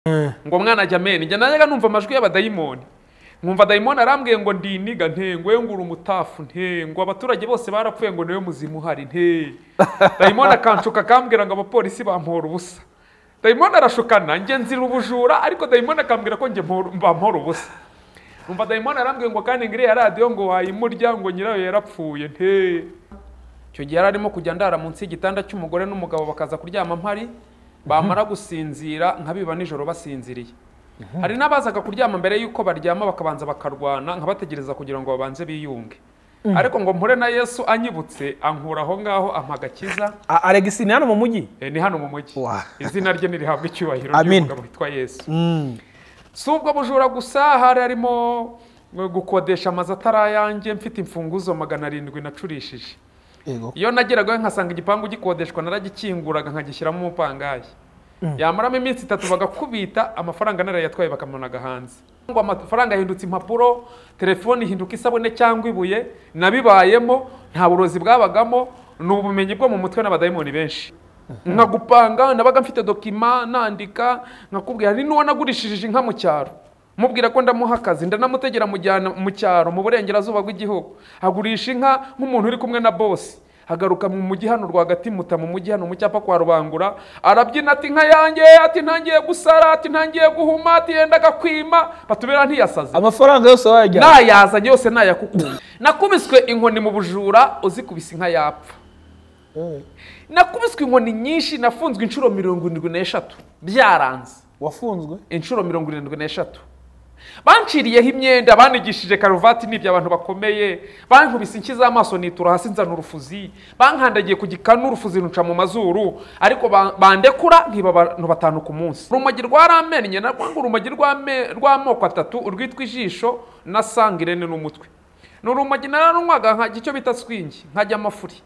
Ngo mwana ajya mene njye najyaga numva amajwi y'abadayimoni, nkumva dayimoni arambwiye ngo ndiniga ntengwe ngura umutafu ntengwe abaturage bose barapfuye ngo niwe muzimu uhari nte. Dayimoni akanshuka akambwira ngo abapolisi bampora ubusa. Dayimoni arashukana njye nzira ubujura, ariko dayimoni akambwira ko njye bampora ubusa. Numva dayimoni arambwiye ngo kandi ngiriya radiyo ngo wayimurya ngo nyirayo yarapfuye nte. Icyo gihe yari arimo kujya ndara munsi y'igitanda cy'umugore n'umugabo bakaza kuryama mpari, bamara gusinzira nkabiba nijoro basinziriye. Hari n'abazaga kuryama mbere y'uko baryama bakabanza bakarwana nkabategereza kugira ngo babanze biyunge. Ariko ngo mpure na Yesu anyibutse ankura aho ngaho ampa agakiza. Alex ni hano mu mujyi? Ni hano mu mujyi. Izina rye nirihabwa icyubahiro ry'umugabo witwa Yesu. Si ubwo bujura gusa, hari harimo gukodesha amazu atari ayanjye, mfite imfunguzo 700 nacurishije. Iyo nageragayo nkasanga igipangu gikodeshwa naragikinguraga nkagishyiramo umupangayi. Yamaramo iminsi 3 bagakubita amafaranga narayatwaye bakamunaga hanze. Ngo amafaranga yahindutse impapuro, telefone ihinduka isabune cyangwa ibuye, nabibayemo nta burozi bwabagamo, ni ubumenyi bwo mu mutwe n'abadayimoni benshi. Nkagupanga nabaga mfite dokima nandika, nkakubwira ni nuwo nagurishije inka mu cyaro. Mubwira ko ndamuha akazi, ndanamutegera mujyana mu cyaro mu burengerazuba bw'igihugu. Agurisha inka nk'umuntu uri kumwe na boss. Agaruka mu mujyi hano rwagati muta mu mujyi hano mu cyapa kwa Rubangura, arabyina ati nka yanjye, ati ntangiye gusara, ati ntangiye guhuma, ati yendaga kwima, batubera ntiyasaze. Amafaranga yose wayajyanye? Nayazanye yose nayakukunda. Nakubiswe inkoni mu bujura, uzikubise inka yapfa. Nakubiswe inkoni nyinshi, nafunzwe inshuro 73 byaranze. Wafunzwe inshuro 73? Banciriyeho imyenda, banigishije karuvati n'ibyo abantu bakomeye, bankubise inshyi z'amaso nitura hasi nzana urufuzi, bankandagiye ku gikanu urufuzi ruca mu mazuru, ariko bandekura nkiba abantu 5 ku munsi. Urumogi rwaramennye, narwo urumogi rw'amoko 3, urwitwa ijisho na sangirene n'umutwe. Ni urumogi nararunywaga nkajya icyo bita swingi, nkajya amafuri,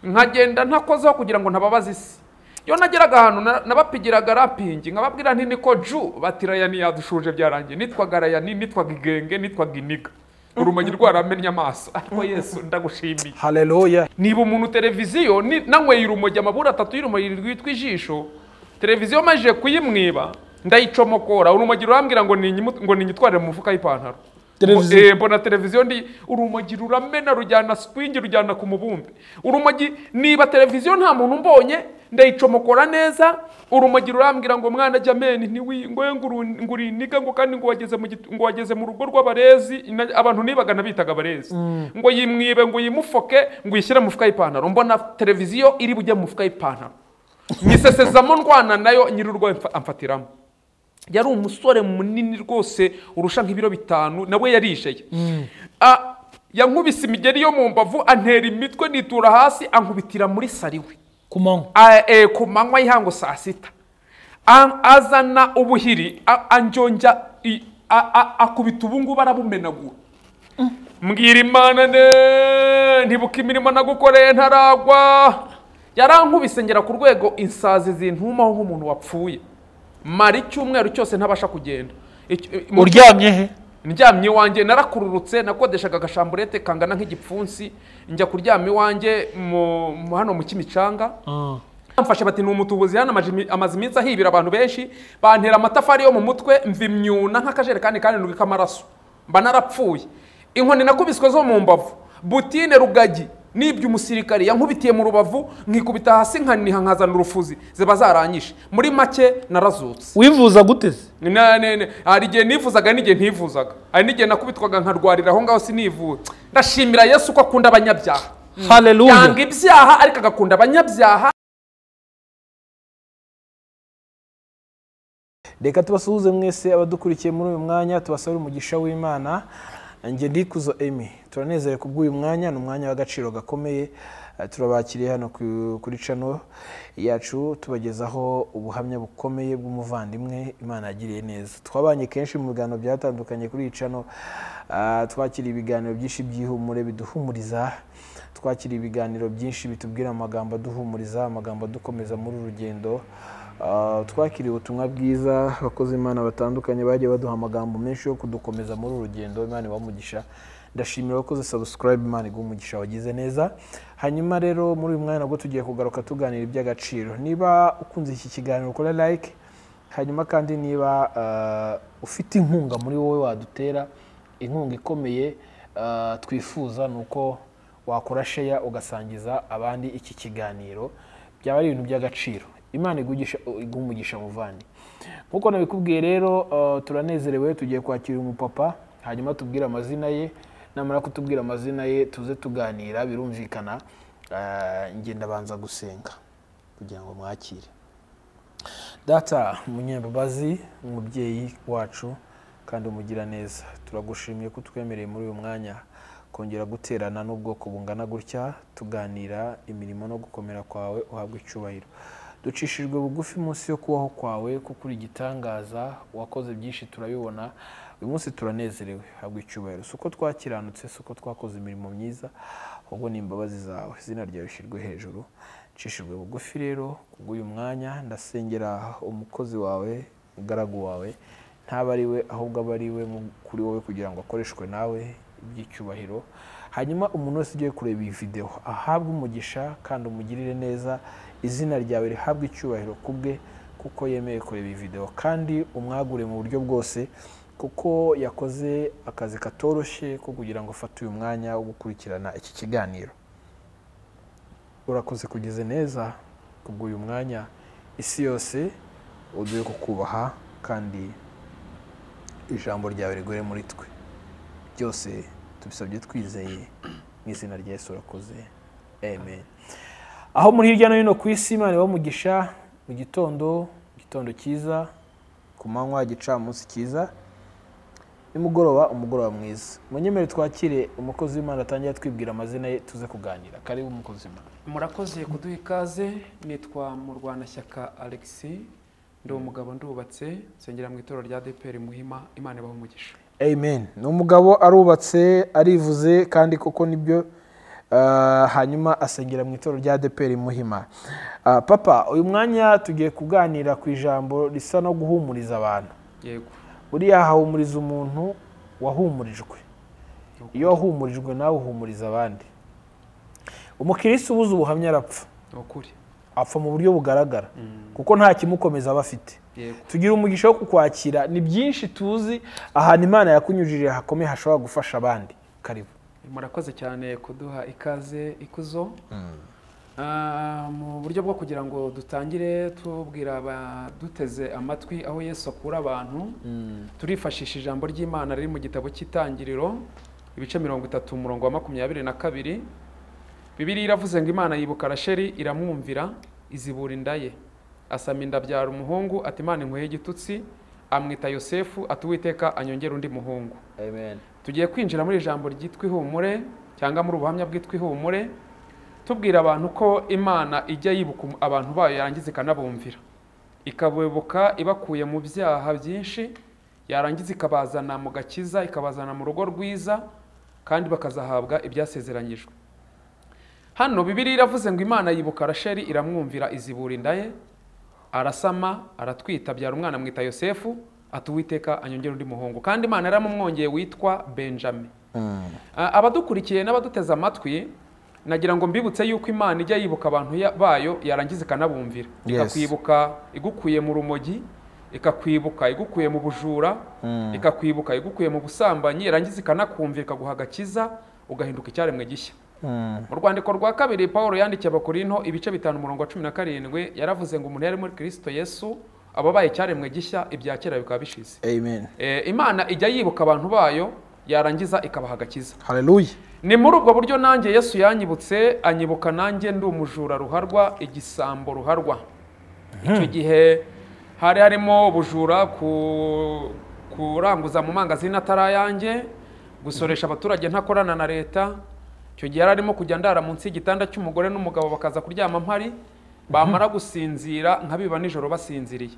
nkagenda ntakozeho kugira ngo ntababaze isi. Iyo nageraga ahantu nabapigiraga rapingi nkababwira nti niko ju, bati Rayani yadushuje byarangiye. Nitwaga Rayani, nitwaga Igenge, nitwaga Iniga. Urumogi rwaramennye amaso, ariko Yesu ndagushimiye. Haleluya. Niba umuntu televiziyo nanyweye urumogi amabura 3 y'urumogi rwitwa ijisho, televiziyo maje kuyimwiba ndayicomokora, urumogi rurambwira ngo ngo ninyitwarire mu mufuka y'ipantaro. Mbona televiziyo ndi urumogi ruramena rujyana swingi rujyana ku mubumbe. Urumogi niba televiziyo nta muntu mbonye ndayicomokora neza, urumogi rurambwira ngo mwana ajya mene ntiwi ngo nguriniga ngo kandi ngo wageze mu ngo wageze mu rugo rw'abarezi, abantu nibagana bitaga abarezi, ngo yimwibe ngo yimufoke ngo yishyire mu mufuka y'ipantaro. Mbona televiziyo iri bujye mu mufuka y'ipantaro, nyisesezamo ndwana nayo nyir'urugo amfatiramo. Yari umusore munini rwose urusha nk'ibiro 5, nawe yarisheye. Yankubise imigeri yo mu mbavu, antera imitwe nitura hasi, ankubitira muri sariwe ku manywa y'ihango saa 6. Azana ubuhiri anjonja akubita ubungubu arabumenagura. Mbwira Imana ne ntibuka imirimo nagukoreye ntaragwa. Yarankubise ngera ku rwego insazi zintumaho nk'umuntu wapfuye. Mara icyumweru cyose ntabasha kugenda. Uryamye he? Ndyamye iwanjye, narakururutse, nakodeshaga agashamburete kangana nk'igipfunsi, njya kuryama iwanjye hano mu Kimicanga. Bamfashe bati ni umutubuzi hano amaze iminsi ahibira abantu benshi, bantera amatafari yo mu mutwe, mva imyuna nk'akajerekani karindwi k'amaraso, mba narapfuye. Inkoni nakubiswe zo mu mbavu, butine rugagi nibyo umusirikare yankubitiye mu rubavu, nkikubita hasi nkaniha nkazana urufuzi ziba zaranyishe. Muri make narazutse. Wivuza gute se? Hari igihe nivuzaga n'igihe ntivuzaga, hari n'igihe nakubitwaga nkarwarira aho ngaho sinivuze. Ndashimira Yesu ko akunda abanyabyaha. Haleluya. Yanga ibyaha ariko agakunda abanyabyaha. Reka tubasuhuze mwese abadukurikiye muri uyu mwanya, tubasabire umugisha w'Imana. Njye Ndikuzo Emmy, turanezerewe kubw'uyu mwanya, ni umwanya w'agaciro gakomeye. Turabakiriye hano kuri channel yacu, tubagezaho ubuhamya bukomeye bw'umuvandimwe Imana yagiriye neza. Twabanye kenshi mu biganiro byatandukanye kuri iyi channel, twakiriye ibiganiro byinshi by'ihumure biduhumuriza, twakiriye ibiganiro byinshi bitubwira amagambo aduhumuriza, amagambo adukomeza muri uru rugendo. Twakiriye ubutumwa bwiza, abakozi Imana batandukanye bagiye baduha amagambo menshi yo kudukomeza muri uru rugendo. Imana ibamugisha. Ndashimira abakoze subscribe, Imana iguhe umugisha wagize neza. Hanyuma rero muri uyu mwanya nabwo tugiye kugaruka tuganira iby'agaciro. Niba ukunze iki kiganiro ukora like, Hanyuma kandi niba ufite inkunga muri wowe wadutera inkunga ikomeye, twifuza ni uko wakora share ugasangiza abandi iki kiganiro, byaba ari ibintu by'agaciro. Imana iguha umugisha muvandi. Nkuko nabikubwiye rero, turanezerewe, tugiye kwakira umupapa, hanyuma tubwire amazina ye. Namara kutubwira amazina ye tuze tuganira, birumvikana. Njye ndabanza gusenga kugira ngo mwakire. Data munyembabazi, umubyeyi wacu kandi umugira neza, turagushimiye ko utwemereye muri uyu mwanya kongera guterana n'ubwoko bungana gutya tuganira imirimo no gukomera kwawe, uhabwe icyubahiro. Ducishijwe bugufi munsi yo kubaho kwawe, kuko uri igitangaza, wakoze byinshi turabibona. Uyu munsi turanezerewe, habwa icyubahiro. Si uko twakiranutse, si uko twakoze imirimo myiza, ahubwo ni imbabazi zawe. Izina ryawe rishyirwe hejuru. Ncishijwe bugufi rero kubw'uyu mwanya, ndasengera umukozi wawe, umugaragu wawe, ntaba ari we ahubwo aba ari we kuri wowe, kugira ngo akoreshwe nawe iby'icyubahiro. Hanyuma umuntu wese ugiye kureba iyi video ahabwe umugisha kandi umugirire neza, izina ryawe rihabwe icyubahiro kubwe, kuko yemeye kureba iyi video, kandi umwagure mu buryo bwose, kuko yakoze akazi katoroshye ko kugira ngo afate uyu mwanya wo gukurikirana iki kiganiro. Urakoze kugeze neza kubw'uyu mwanya, isi yose uduye kukubaha, kandi ijambo ryawe rigore muri twe. Byose tubisabye twizeye mu izina rya Yesu, urakoze, amen. Aho muri hirya no hino ku isi, Imana ibahe umugisha mu gitondo, igitondo cyiza, ku manywa igicamunsi cyiza, nimugoroba umugoroba mwiza. Munyemere twakire umukozi w'Imana atangira twibwira amazina ye tuze kuganira. Karibu umukozi w'Imana. Murakoze kuduha ikaze. Nitwa Murwanashyaka Alexis, ndi umugabo, ndubatse, nsengera mu itorero rya ADEPR Muhima. Imana ibahe umugisha. Amen. Ni umugabo arubatse, arivuze kandi koko nibyo. Hanyuma asengera mu itorero rya ADEPR Muhima. Papa, uyu mwanya tugiye kuganira ku ijambo risa no guhumuriza abantu. Yego. Buriya hahumuriza umuntu wahumurijwe. Iyo wahumurijwe nawe uhumuriza abandi. Umukristo ubuze ubuhamya arapfa. Ukuri. Apfa mu buryo bugaragara, kuko nta kimukomeza aba afite. Tugira umugisha wo kukwakira, ni byinshi tuzi ahantu Imana yakunyujije hakomeye hashobora gufasha abandi. Karibu. Murakoze cyane kuduha ikaze ikuzo. Mu buryo bwo kugira ngo dutangire tubwira abaduteze amatwi aho Yesu akura abantu, turifashisha ijambo ry'Imana riri mu gitabo cy'Itangiriro ibice 30 umurongo wa 22. Bibiliya iravuze ngo Imana yibuka Rasheli iramwumvira, izibura inda ye, asama inda abyara umuhungu, ati Imana inkuye igitutsi, amwita Yosefu, ati Uwiteka anyongera undi muhungu. Amen. Tugiye kwinjira muri ijambo ryitwa ihumure, cyangwa muri ubuhamya bwitwa ihumure, tubwira abantu ko Imana ijya yibuka abantu bayo yarangiza ikanabumvira, ikabibuka ibakuye mu byaha byinshi, yarangiza ikabazana mu gakiza, ikabazana mu rugo rwiza, kandi bakazahabwa ibyasezeranyijwe. Hano Bibiliya iravuze ngo Imana yibuka Rasheli iramwumvira, izibura inda ye, arasama, aratwita, abyara umwana amwita Yosefu, ati Uwiteka anyongera undi muhungu. Kandi Imana yaramumwongeye witwa Benjamin. Abadukurikiye n'abaduteze amatwi, nagira ngo mbibutse yuko Imana ijya yibuka abantu bayo yarangiza ikanabumvira. Ikakwibuka igukuye mu rumogi, ikakwibuka igukuye mu bujura, ikakwibuka igukuye mu busambanyi, yarangiza ikanakumvira ikaguha agakiza, ugahinduka icyaremwe gishya. Mu rwandiko rwa kabiri Paulo yandikiye Abakorinto ibice 5 umurongo wa 17, yaravuze ngo umuntu yari muri Kristo Yesu ababaye icyaremwe gishya, ibya kera bikaba bishize. Amen. Imana ijya yibuka abantu bayo yarangiza ikabaha agakiza. Haleluya. Ni muri ubwo buryo nanjye Yesu yanyibutse, anyibuka nanjye ndi umujura ruharwa, igisambo ruharwa. Icyo gihe hari harimo ubujura, kuranguza mu mangazini atari ayanjye, gusoresha abaturage ntakorana na leta. Icyo gihe yari arimo kujya ndara munsi y'igitanda cy'umugore n'umugabo bakaza kuryama mpari, bamara gusinzira nkabiba nijoro basinziriye.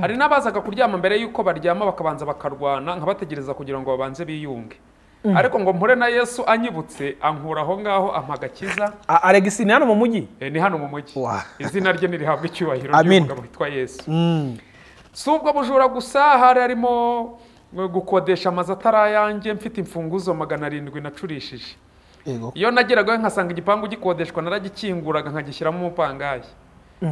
Hari n'abazaga kuryama mbere yuko baryama bakabanza bakarwana, nkabategereza kugira ngo babanze biyunge. Ariko ngo mpure na Yesu anyibutse, ankura aho ngaho ampa agakiza. Alex ni hano mu mujyi? Ni hano mu mujyi. Izina rye nirihabwa icyubahiro ry'umugabo witwa Yesu. Si ubwo bujura gusa, hari harimo gukodesha amazu atari ayanjye, mfite imfunguzo 700 nacurishije. Iyo nageragayo nkasanga igipangu gikodeshwa, naragikinguraga nkagishyiramo umupangayi.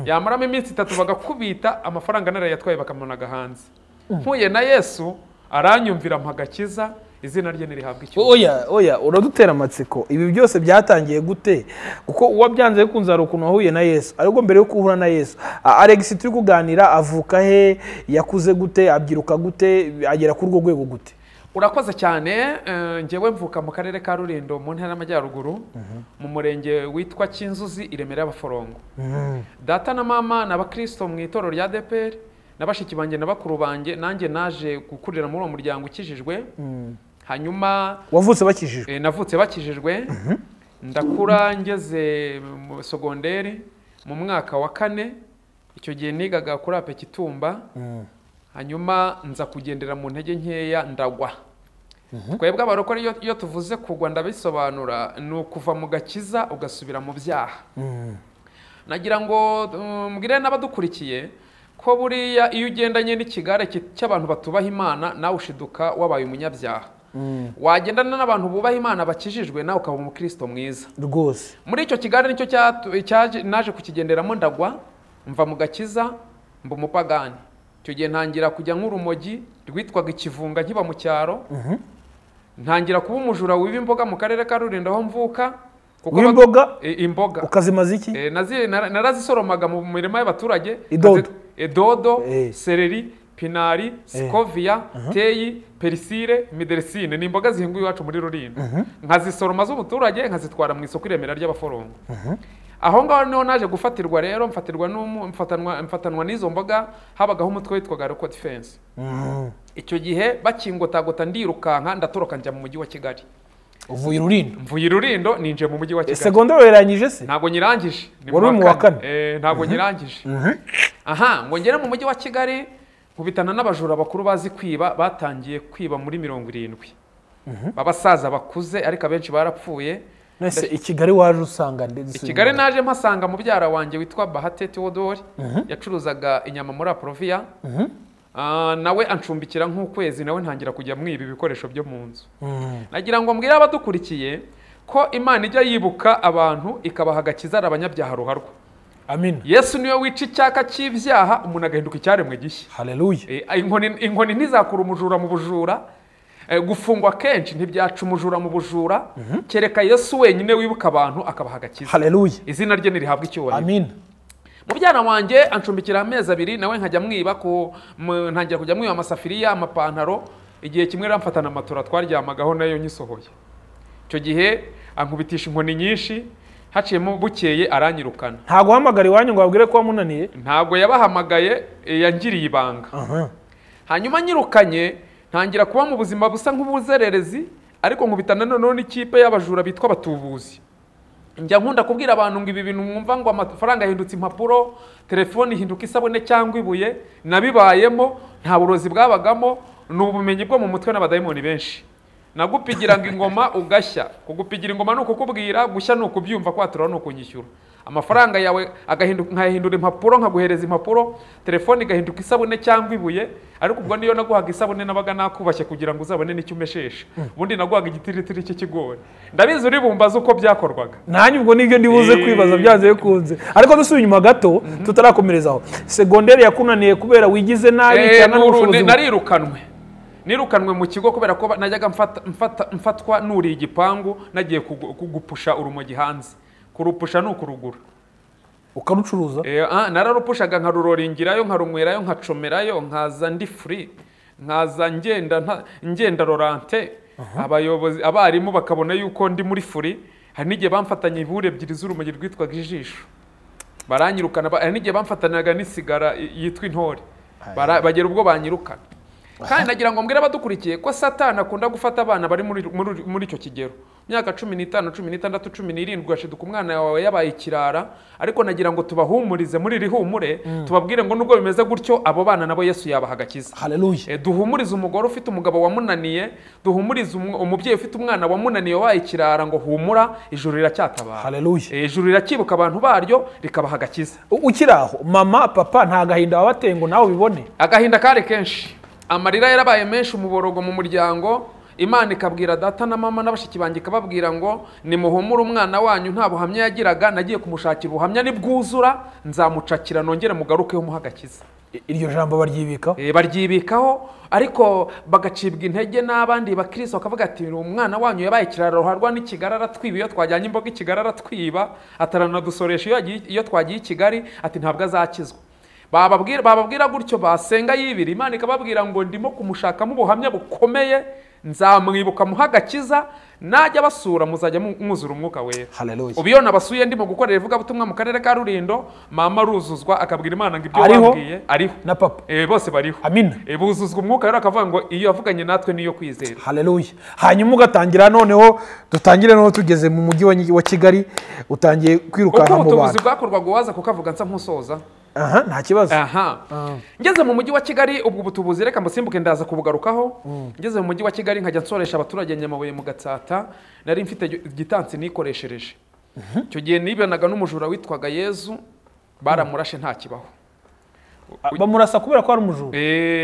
Yamaramo iminsi 3 bagakubita amafaranga narayatwaye bakamunaga hanze. Mpuye na Yesu aranyumvira mpagakiza, izina rye nirihabwa icyubahiro. Oya oya, uradutera amatsiko. Ibi byose byatangiye gute? Kuko uwabyanze bikunze hari ukuntu wahuye na Yesu. Ariko mbere yo guhura na Yesu, Alex turi kuganira avuka he, yakuze gute, abyiruka gute, agera kuri urwo rwego gute? Urakoze cyane. Njyewe mvuka mu karere ka Rulindo mu ntara y'Amajyaruguru, mu murenge witwa Kinzuzi i Remera y'Abaforongo. Data na mama ni abakristo mu itorero rya ADEPR, na bashiki banjye na bakuru banjye, nanjye naje gukurira muri uwo muryango ukijijwe. Hanyuma wavutse bakijijwe? Navutse bakijijwe. Ndakura ngeze mu sogonderi mu mwaka wa 4, icyo gihe nigaga kuri APE Kitumba. Hanyuma nza kugendera mu ntege nkeya ndagwa. Twebwe abarokore iyo tuvuze kugwa ndabisobanura, ni ukuva mu gakiza ugasubira mu byaha. Nagira ngo mbwire n'abadukurikiye ko buriya iyo ugendanye n'ikigare cy'abantu batubaha Imana, nawe ushiduka wabaye umunyabyaha. Wagendana n'abantu bubaha Imana bakijijwe, nawe ukaba umukristo mwiza rwose. Muri icyo kigare nicyo naje kukigenderamo ndagwa, mva mu gakiza mba umupagani. Icyo gihe ntangira kujya nk'urumogi rwitwaga ikivunga nkiba mu cyaro. Ntangira kuba umujura wiba imboga mu karere ka Rulindo aho mvuka. W'imboga? Imboga. Ukazimaza iki? Narazisoromaga mu mirima y'abaturage. Idodo, seleri, pinari, sikovia, teyi, perisire, mideresine, ni imboga zihingwa iwacu muri Rulindo. Nkazisoroma z'umuturage nkazitwara mu isoko i Remera ry'Abaforongo. Aho ngaho niho naje gufatirwa rero, mfatanwa n'izo mboga, habagaho umutwe witwaga Local Defense. Icyo gihe bakingotagota ndirukanka ndatoroka njya mu mujyi wa Kigali. Uvuye Rulindo? Mvuye Rulindo ninjiye mu mujyi wa Kigali. Segonderi yarangije se? Ntabwo nyirangije. Wari mu wa 4? Ntabwo nyirangije. Aha, ngo ngere mu mujyi wa Kigali nkubitana n'abajura bakuru bazi kwiba, batangiye kwiba muri 70. Babasaza bakuze ariko abenshi barapfuye. Nese i Kigali waje usanga ndetse? I Kigali naje mpasanga mubyara wanjye witwa Bahate Theodore, yacuruzaga inyama muri Aprovia. Nawe ancumbikira nk'ukwezi, nawe ntangira kujya mwiba ibikoresho byo mu nzu. Nagira ngo mbwire abadukurikiye ko Imana ijya yibuka abantu ikabaha agakiza ari abanyabyaha ruharwa. Amen. Yesu niwe wica icyaka cy'ibyaha umuntu agahinduka icyaremwe gishya. Haleluya. Inkoni ntizakura umujura mu bujura. Gufungwa kenshi ntibyaca umujura mu bujura, kereka Yesu wenyine wibuka abantu akabaha agakiza. Haleluya. Izina rye nirihabwa icyubahiro. Amen. Mubyara wanjye ancumbikira amezi 2, nawe nkajya mwiba ko ntangira kujya mwiba amasafiriya, amapantaro. Igihe kimwe ramfatana amatora twaryamagaho nayo nyisohoye. Icyo gihe ankubitisha inkoni nyinshi, haciyemo bukeye aranyirukana. Ntago hamagara iwanyu ngo ababwire ko wamunaniye? Ntabwo yabahamagaye, yangiriye ibanga. Hanyuma nyirukanye ntangira kuba mu buzima busa nk'ubuzererezi, ariko nkubitana noneho n'ikipe y'abajura bitwa abatubuzi. Njya nkunda kubwira abantu ngo ibi bintu mwumva ngo amafaranga ahindutse impapuro, telefone ihinduka isabune cyangwa ibuye, nabibayemo, nta burozi bwabagamo, ni ubumenyi bwo mu mutwe n'abadayimoni benshi. Nagupigiranga ingoma ugashya. Kugupigira ingoma ni ukukubwira, gushya ni ukubyumva, kwatura ni ukunyishyura. Amafaranga yawe agahinduka nkahindura impapuro, nkaguhereza impapuro, telefone igahinduka isabune cyangwa ibuye, ariko ubwo niyo naguhaga isabune nabaga nakubashye kugira ngo uzabone n'icyo umeshesha. Ubundi naguhaga igitiritiri cy'ikigori. Ndabizi uri bumbaza uko byakorwaga. Nanjye ubwo nibyo ndibuze kwibaza byanze bikunze. Ariko dusubiye inyuma gato tutarakomerezaho. Segonderi yakunaniye kubera wigize nabi cyangwa n'ubushobozi? Narirukanwe. Nirukanwe mu kigo kubera ko najyaga mfatwa nuri igipangu nagiye kugupusha urumogi hanze. Kurupusha ni ukurugura. Ukarucuruza? Nararupushaga nkaruroringirayo, nkarunywerayo, nkacomerayo, nkaza ndi free, nkaza ngenda Laurent. Abayobozi abarimu bakabona yuko ndi muri free. Hari n'igihe bamfatanye ibure ebyiri z'urumogi rwitwaga ijisho, baranyirukana. Hari n'igihe bamfatanaga n'isigara yitwa intore, bagera ubwo banyirukana. Kandi nagira ngo mbwire abadukurikiye ko Satani akunda gufata abana bari muri icyo kigero, myaka 15, 16, 17, ugashiduka umwana wawe yabaye ikirara. Ariko nagira ngo tubahumurize muri iri humure, tubabwire ngo nubwo bimeze gutyo abo bana nabo Yesu yabaha agakiza. Haleluya. Duhumurize umugore ufite umugabo wamunaniye, duhumurize umubyeyi ufite umwana wamunaniye wabaye ikirara ngo humura, ijuru riracyatabara. Haleluya. Ijuru rirakibuka abantu baryo rikabaha agakiza. Ukiraho mama papa nta gahinda wabateye ngo nawe ubibone? Agahinda kari kenshi, amarira yarabaye menshi, umuborogo mu muryango. Imana ikabwira data na mama n'abashiki banjye ikababwira ngo nimuhumure umwana wanyu nta buhamya yagiraga, nagiye kumushakira ubuhamya nibwuzura nzamucakira nongere mugarukeho muhe agakiza. Iryo jambo baryibikaho? Baryibikaho, ariko bagacibwa intege n'abandi bakristo bakavuga ati umwana wanyu yabaye ikiraro ruharwa n'ikigali aratwiba, iyo twajyanye imboga ikigali aratwiba, ataranadusoresha iyo twagiye i Kigali, ati ntabwo azakizwa. Bababwira gutyo basenga yibiri, Imana ikababwira ngo ndimo kumushakamo ubuhamya bukomeye, nzamwibuka muhe agakiza, najya basura muzajya mwuzura umwuka wera. Haleluya. Ubu iyo nabasuye ndimo gukorera ivugabutumwa mu karere ka Rulindo, mama aruzuzwa akabwira Imana ngo ibyo wambwiye ariho na papa bose bariho. Amina. Buzuzwa umwuka wera akavuga ngo iyo yavuganye natwe niyo kwizera. Haleluya. Hanyuma ugatangira noneho dutangire noneho tugeze mu mujyi wa Kigali, utangiye kwirukanka mu bantu. Uko ubutubuzi bwakorwaga waza kukavuga nsa nkusoza. Aha, nta kibazo. Aha. Ngeze mu mujyi wa Kigali ubwo butubuzi reka mbusimbuke ndaza kubugarukaho. Ngeze mu mujyi wa Kigali nkajya nsoresha abaturage Nyamabuye mu Gatsata, nari mfite gitansi nikoreshereje. Icyo gihe nibanaga n'umujura witwaga Yezu, baramurashe nta kibaho. Bamurasa kubera ko ari umujura.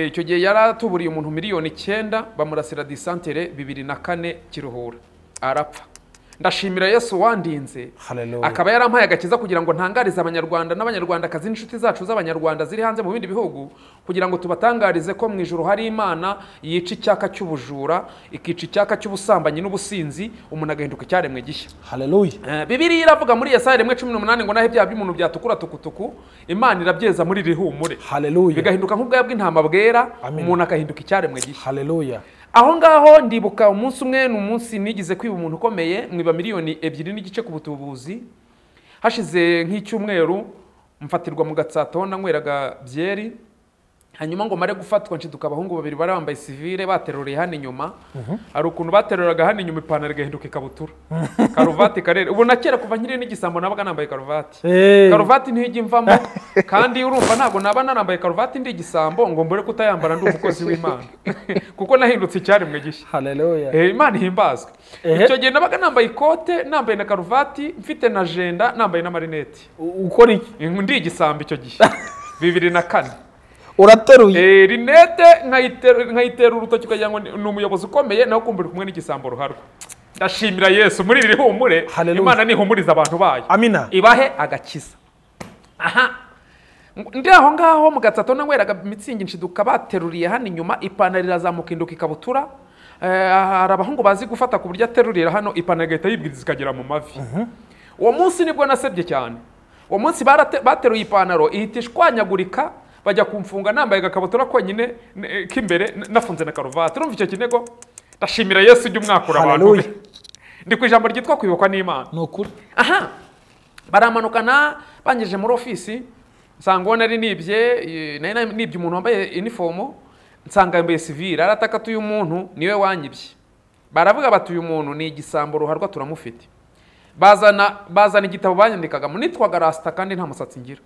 Icyo gihe yaratuburiye umuntu 9,000,000 bamurasira disantere 2004 Kiruhura. Arapfa. Ndashimira Yesu wandinze, akaba yarampaye agakiza kugira ngo ntangarize abanyarwanda n'abanyarwandakazi n'inshuti zacu z'abanyarwanda ziri hanze mu bindi bihugu, kugira ngo tubatangarize ko mu ijuru hari Imana yica icyaka cy'ubujura, ikica icyaka cy'ubusambanyi n'ubusinzi, umuntu agahinduka icyaremwe gishya. Haleluya. Bibiliya iravuga muri Yesaya 1:18 ngo naho ibyaha by'umuntu byatukura tukutuku, Imana irabyeza muri rihumure. Haleluya. Bigahinduka nk'ubwoya bw'intama bwera, umuntu agahinduka icyaremwe gishya. Haleluya. Aho ngaho ndibuka umunsi umwe, ni umunsi nigize kwiba umuntu ukomeye, mwiba 2.5 miliyoni ku butubuzi. Hashize nk'icyumweru mfatirwa mu Gatsata nanyweraga byeri, hanyuma ngo mare gufatwa nshiduka abahungu babiri bari bambaye civile bateruriye hano inyuma. Hari ukuntu bateruraga hano inyuma ipantaro igahinduka ikabutura, karuvati karere. Ubu na kera kuva nkiri n'igisambo nabaga nambaye karuvati. Karuvati ntijya imvamo, kandi urumva ntabwo naba narambaye karuvati ndi igisambo ngo mbure kutayambara ndi umukozi w'Imana, kuko nahindutse icyaremwe gishya. Haleluya. Imana ihimbazwe. Icyo gihe nabaga nambaye ikote, nambaye na karuvati, mfite na jenda, nambaye n'amarinete. Ukora iki? Ndi igisambo icyo gihe 2004. Urateruye rinete nkayitera urutoki ukagira ngo ni umuyobozi ukomeye, naho kumbura kumwe n'igisambo ruharwa. Ndashimira Yesu muri iri humure. Imana nihumuriza abantu bayo. Amina. Ibahe agakiza. Aha. Ndi aho ngaho mu Gatsata nanyweraga mitsingi nshiduka bateruriye hano inyuma, ipantaro irazamuka induka ikabutura. Hari abahungu bazi gufata ku buryo aterurira hano ipantaro igahita yibwiriza ikagera mu mavi. Uwo munsi nibwo nasebye cyane. Uwo munsi bateruye ipantaro ihita ishwanyagurika, bajya kumfunga nambaye agakabutura konyine k'imbere nafunze na karuvati. Urumva icyo kinego? Ndashimira Yesu ujya umwakura abantu. Ndi ku ijambo ryitwa kwibukwa n'Imana. Ni ukuri. Aha. Baramanukana bangejeje muri ofisi, nsanga uwo nari nibye, nari nibye umuntu wambaye uniform, nsanga yambaye civile, arataka ati uyu muntu niwe wanyibye. Baravuga bati uyu muntu ni igisambo ruharwa turamufite. Bazana igitabo banyandikagamo, nitwaga Rasta kandi nta musatsi ngira.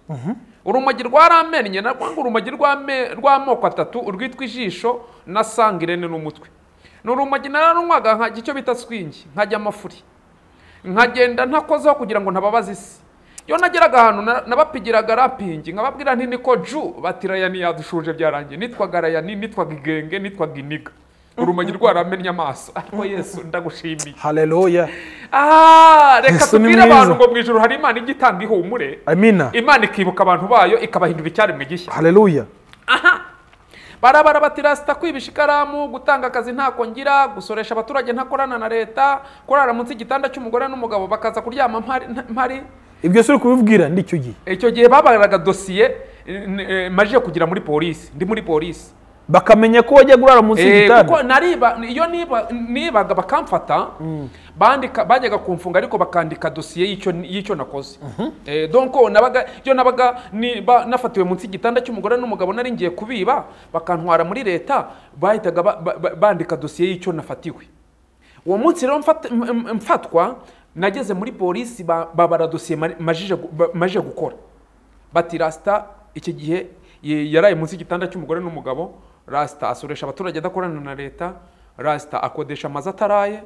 Urumogi rwaramennye, narwo urumogi rw'amoko atatu, urwitwa ijisho na sangirene n'umutwe. N'urumogi nararunywaga nkajya icyo bita swingi, nkajya amafuri, nkagenda ntakozeho kugira ngo ntababaze isi. Iyo nageraga ahantu nabapigiraga rapingi, nkababwira nti niko ju, bati Rayani yadushuje byarangiye. Nitwaga Rayani, nitwaga Igenge, nitwaga Iniga. Urumogi rwaramennye amaso. Ariko Yesu ndagushimiye. Haleluya. Reka tubwire abantu ngo mu ijuru hari Imana ijya itanga ihumure. Amina. Imana ikibuka abantu bayo ikabahindura icyaremwe gishya. Haleluya. Aha. Barabara bati Rasta kwibisha ikaramu, gutanga akazi ntako ngira, gusoresha abaturage ntakorana na leta, kurara munsi y'igitanda cy'umugore n'umugabo bakaza kuryama mpari. Ibyo se uri kubibwira ndi icyo gihe? Icyo gihe babaraga dosiye maje kugira muri polisi, ndi muri polisi. Bakamenya ko wajya gurara munsi y'igitanda. Kuko nariba iyo nibaga bakamfata, bandika bajyaga kumfunga ariko bakandika dosiye y'icyo nakoze. Donc nabaga iyo nabaga nafatiwe munsi y'igitanda cy'umugore n'umugabo nari ngiye kubiba, bakantwara muri leta, bahitaga bandika dosiye y'icyo nafatiwe. Uwo munsi rero mfatwa nageze muri polisi babara dosiye maje gukora. Bati Rasta iki gihe yaraye munsi y'igitanda cy'umugore n'umugabo, Rasta asoresha abaturage adakorana na leta, Rasta akodesha amazu ataraye,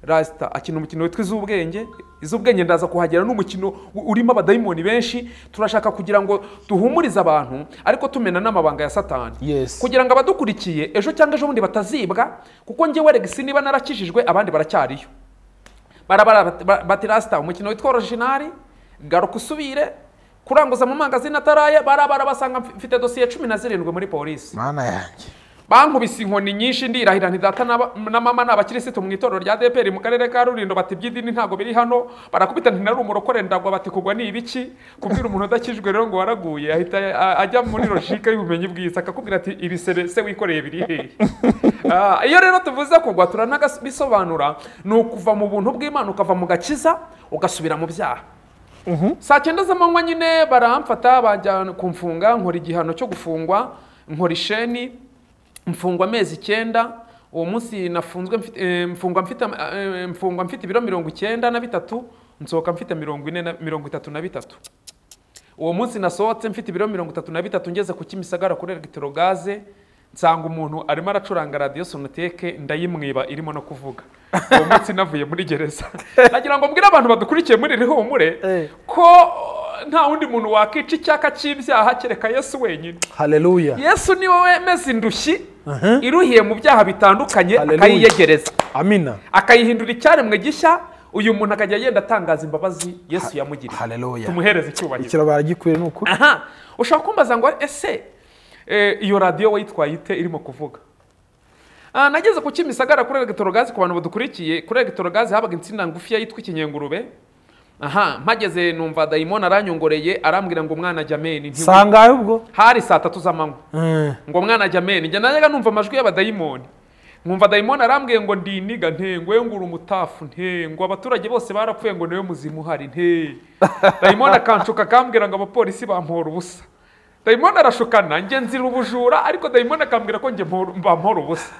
Rasta akina umukino witwa Izubwenge. Izubwenge ndaza kuhagera, n'umukino urimo abadayimoni benshi. Turashaka kugira ngo duhumurize abantu ariko tumena n'amabanga ya Satani. Yes. Kugira ngo abadukurikiye ejo cyangwa ejo bundi batazibwa, kuko njyewe Alex niba narakijijwe abandi baracyariyo. Barabara bati Rasta umukino witwa Original, garuka usubire kuranguza mu mangazini ataraye. Barabara basanga mfite dosiye 17 muri polisi. Mana yanjye. Bankubise inkoni nyinshi ndirahira nti data na mama ni abakirisitu mu itorero rya DPR mu karere ka Rulindo, bati iby'idini ntabwo biri hano. Barakubita nti nari umurokore ndagwa, bati kugwa ni ibiki? Kubwira umuntu udakijwe rero ngo waraguye ahita ajya muri logique y'ubumenyi bwiza, akakubwira ati ibisebe se wikoreye biri hehe? Iyo rero tuvuze kugwa turanabisobanura, ni ukuva mu buntu bw'Imana ukava mu gakiza ugasubira mu byaha. Saa 9 z'amanywa nyine baramfata bajya kumfunga, nkora igihano cyo gufungwa, nkora isheni, mfungwa amezi 9. Uwo munsi nafunzwe mfungwa mfite ibiro 93, nsohoka mfite 43. Uwo munsi nasohotse mfite ibiro 33, ngeze ku Kimisagara kuri Electrogaze, nsanga umuntu arimo aracuranga radio Sonoteke, ndayimwiba irimo no kuvuga. Uwo munsi navuye muri gereza. Nagira ngo mbwire abantu badukurikiye muri Rihumure ko nta wundi muntu wakica icyaka cy'ibyaha kereka Yesu wenyine. Haleluya. Yesu ni wowe meze indushyi iruhiye mu byaha bitandukanye, akayiyegereza. Amina. Akayihindura icyaremwe gishya. Uyu muntu akajya yenda atangaza imbabazi Yesu yamugiriye. Haleluya. Tumuhereze icyubahiro. Ikiro baragikuye nuko. Aha. Ushaka kumbaza ngo ese iyo radio wayitwaye ite irimo kuvuga? Nageze ku Kimisagara kuri Electrogaze, ku bantu badukurikiye kuri Electrogaze habaga insina ngufi yitwa ikinyengurube. Aha, mpageze numva dayimoni aranyongoreye arambwira ngo mwana jameni. Sangahe ubwo? Hari saa 3 z'amanywa. Ngo mwana jameni, njye najyaga numva amajwi y'abadayimoni. Nkumva dayimoni arambwiye ngo ndiniga nte, ngo ngura umutafu nte, ngo abaturage bose barapfuye ngo niwe muzimu hari nte. Dayimoni akanshuka akambwira ngo abapolisi bampora ubusa. Dayimoni arashukana, njye nzira ubujura ariko dayimoni akambwira ko njye bampora ubusa.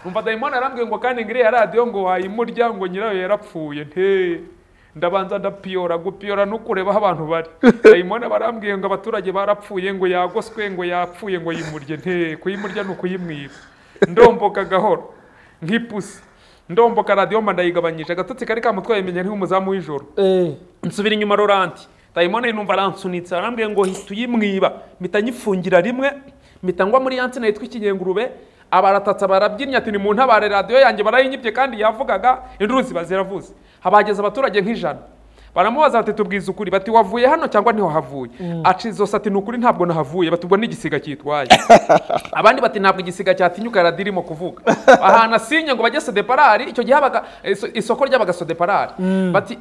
Numva dayimoni arambwiye ngo kandi ngiriya radio ngo wayimurya ngo nyirayo yarapfuye nte. Ndabanza ndapiyora, gupiyora nukureba aho abantu bari. Dayimoni barambwiye ngo abaturage barapfuye ngo yagoswe ngo yapfuye ngo yimurye nte, kuyimurya ni ukuyimwiba. Ndomboka gahoro nk'ipusi, ndomboka radio mba ndayigabanyije, agatotsi kari kamutwaye menya nk'umuzamu w'ijoro. Nsubira inyuma Roranti, dayimoni numva aransunitse arambwiye ngo hita uyimwiba, mpita nyifungira rimwe, mpita ngwa muri ya nsina yitwa ikinyengurube. Abaratatsa barabyinnye ati ni mu ntabare radio yanjye barayinyibye kandi yavugaga, induru ziba ziravuze. Habageze abaturage nk'ijana baramubaza bati tubwize ukuri, bati wavuye hano cyangwa ntiho havuye? Aca izo ati ni ukuri ntabwo nahavuye, batubwo n'igisiga cyitwaye. Abandi bati ntabwo igisiga cyatinyuka radio irimo kuvuga. Ahantu asinye ngo bajye Sodeparari, icyo gihe habaga isoko ryabaga Sodeparari. Bati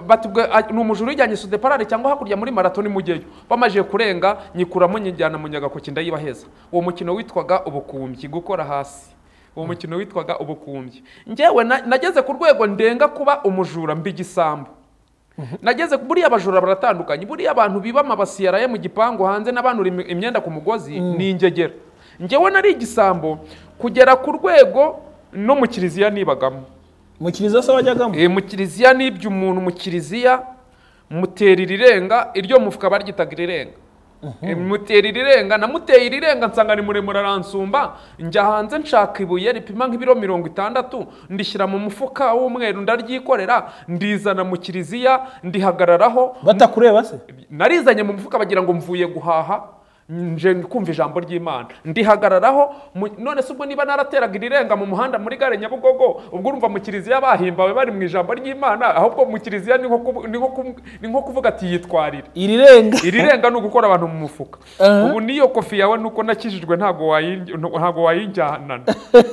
bati ni umujuru ujyanye Sodeparari cyangwa hakurya muri marathon mugeyo. Bamaje kurenga nyikuramo nyijyana mu Nyagakoki ndayibaheza. Uwo mukino witwaga ubukumbyi, gukora hasi. Uwo mukino witwaga ubukumbyi. Njyewe nageze ku rwego ndenga kuba umujura mbigisambo. Nageze buriya abajura baratandukanye, buriya abantu biba amabasi yaraye mu gipangu hanze n'abantu imyenda ku mugozi ni ingegera. Njyewe nari igisambo kugera ku rwego no mu kiliziya nibagamo. Mu kiliziya se wajyagamo? Mu kiliziya nibye umuntu mu kiliziya mutera irirenga, iryo mufuka baryitaga irirenga. Mutera irirenga, namuteye irirenga nsanga ni muremure aransumba, njya hanze nshaka ibuye ripima nk'ibiro 60 ndishyira mu mufuka w'umweru ndaryikorera, ndizana mu kiliziya ndihagararaho. Batakureba se? Narizanye mu mufuka bagira ngo mvuye guhaha, nje kumva ijambo ry'Imana, ndihagararaho. None se ubwo niba narateraga irirenga mu muhanda muri gare Nyabugogo, ubwo urumva mu kiliziya bahimbawe bari mu ijambo ry'Imana? Ahubwo mu kiliziya ni nko kuvuga ati yitwarire irirenga. Irirenga ni ugukora abantu mu mufuka. Ubu niyo kofi yawe nuko nakijijwe ntago wayinjyanana,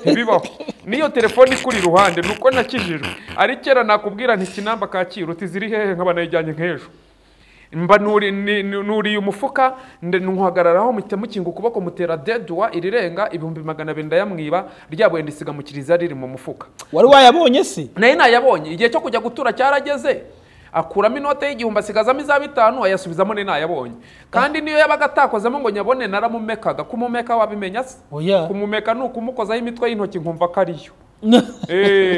ntibibaho. Niyo telefone ikuri iruhande nuko nakijijwe, ari kera nakubwira nti kinamba Kacyiru uti ziri hehe nkaba nayijyanye nk'ejo. Mba nuriye umufuka ntuhagararaho mpita mukinga ukuboko mutera dedwa irirenga 200,000 ndayamwiba, ryabuye ndisiga mu kiliziya riri mu mufuka. Wari wayabonye se? Naye nayabonye. Igihe cyo kujya gutura cyarageze, akuramo inote y'1000 asigazamo iza 5 ayasubizamo ne nayabonye. Kandi niyo yabaga atakozemo ngo nyabone naramumekaga. Kumumeka wabimenya se? Kumumeka ni ukumukozaho imitwe y'intoki nkumva ko ariyo.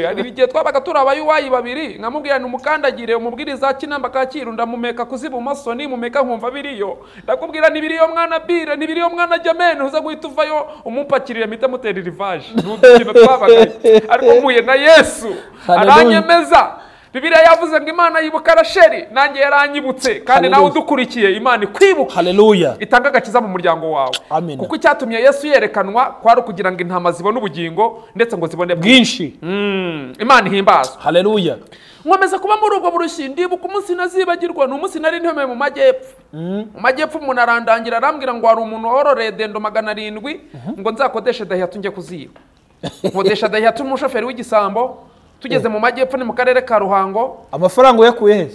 Hari igihe twabaga turi abayuwayi babiri, nkamubwira nti umukandagire umubwiriza Kinamba Kacyiru, ndamumeka kuzibumoso nimumeka nkumva biriyo, ndakubwira ntibiriyo mwana bire, ntibiriyo mwana jamene, uza guhita uvayo umumpakirire mpita mutera irivaje. Ni udukino twabaga, ariko mpuye na Yesu aranyemeza. Bibiliya yavuze ngo Imana yibuka Rasheli, nanjye yaranyibutse, kandi nawe udukurikiye Imana ikwibuka. Haleluya. Itanga agakiza mu muryango wawe. Amen. Kuko icyatumye Yesu yerekanwa kwari ukugira ngo intama zibone ubugingo ndetse ngo zibone bwinshi. Imana ihimbazwe. Haleluya. Nkomeza kuba muri ubwo burushyi, ndibuka umunsi nazibagirwa, ni umunsi nari ntemeye mu majyepfo. Mu majyepfo umuntu arandangira arambwira ngo hari umuntu wororeye dendo 700 ngo nzakodeshe Daihatsu njye kuziba. Nkodesha Daihatsu umushoferi w'igisambo. Tugeze mu majyepfo ni mu karere ka Ruhango. Amafaranga uyakuye he?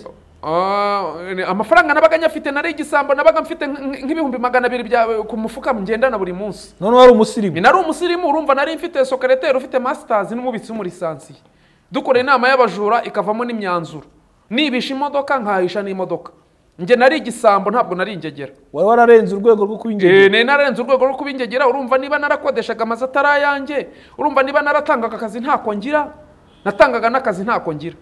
Amafaranga nabaga nyafite, nari igisambo, nabaga mfite nk'ibihumbi 200 bya ku mufuka ngendana buri munsi. None wari umusirimu? Nari umusirimu, urumva nari mfite secrétaire ufite masters n'umubitsi w'umurisansiye. Dukora inama y'abajura ikavamo n'imyanzuro. Nibisha imodoka nkahisha n'imodoka. Nge nari igisambo, ntabwo nari ingegera. Wari wararenze urwego rwo kubingegera? Nari nararenze urwego rwo kubingegera, urumva niba narakodeshaga amazu atari ayanjye, urumva niba naratangaga akazi ntako ngira. Natangaga n'akazi ntako ngira.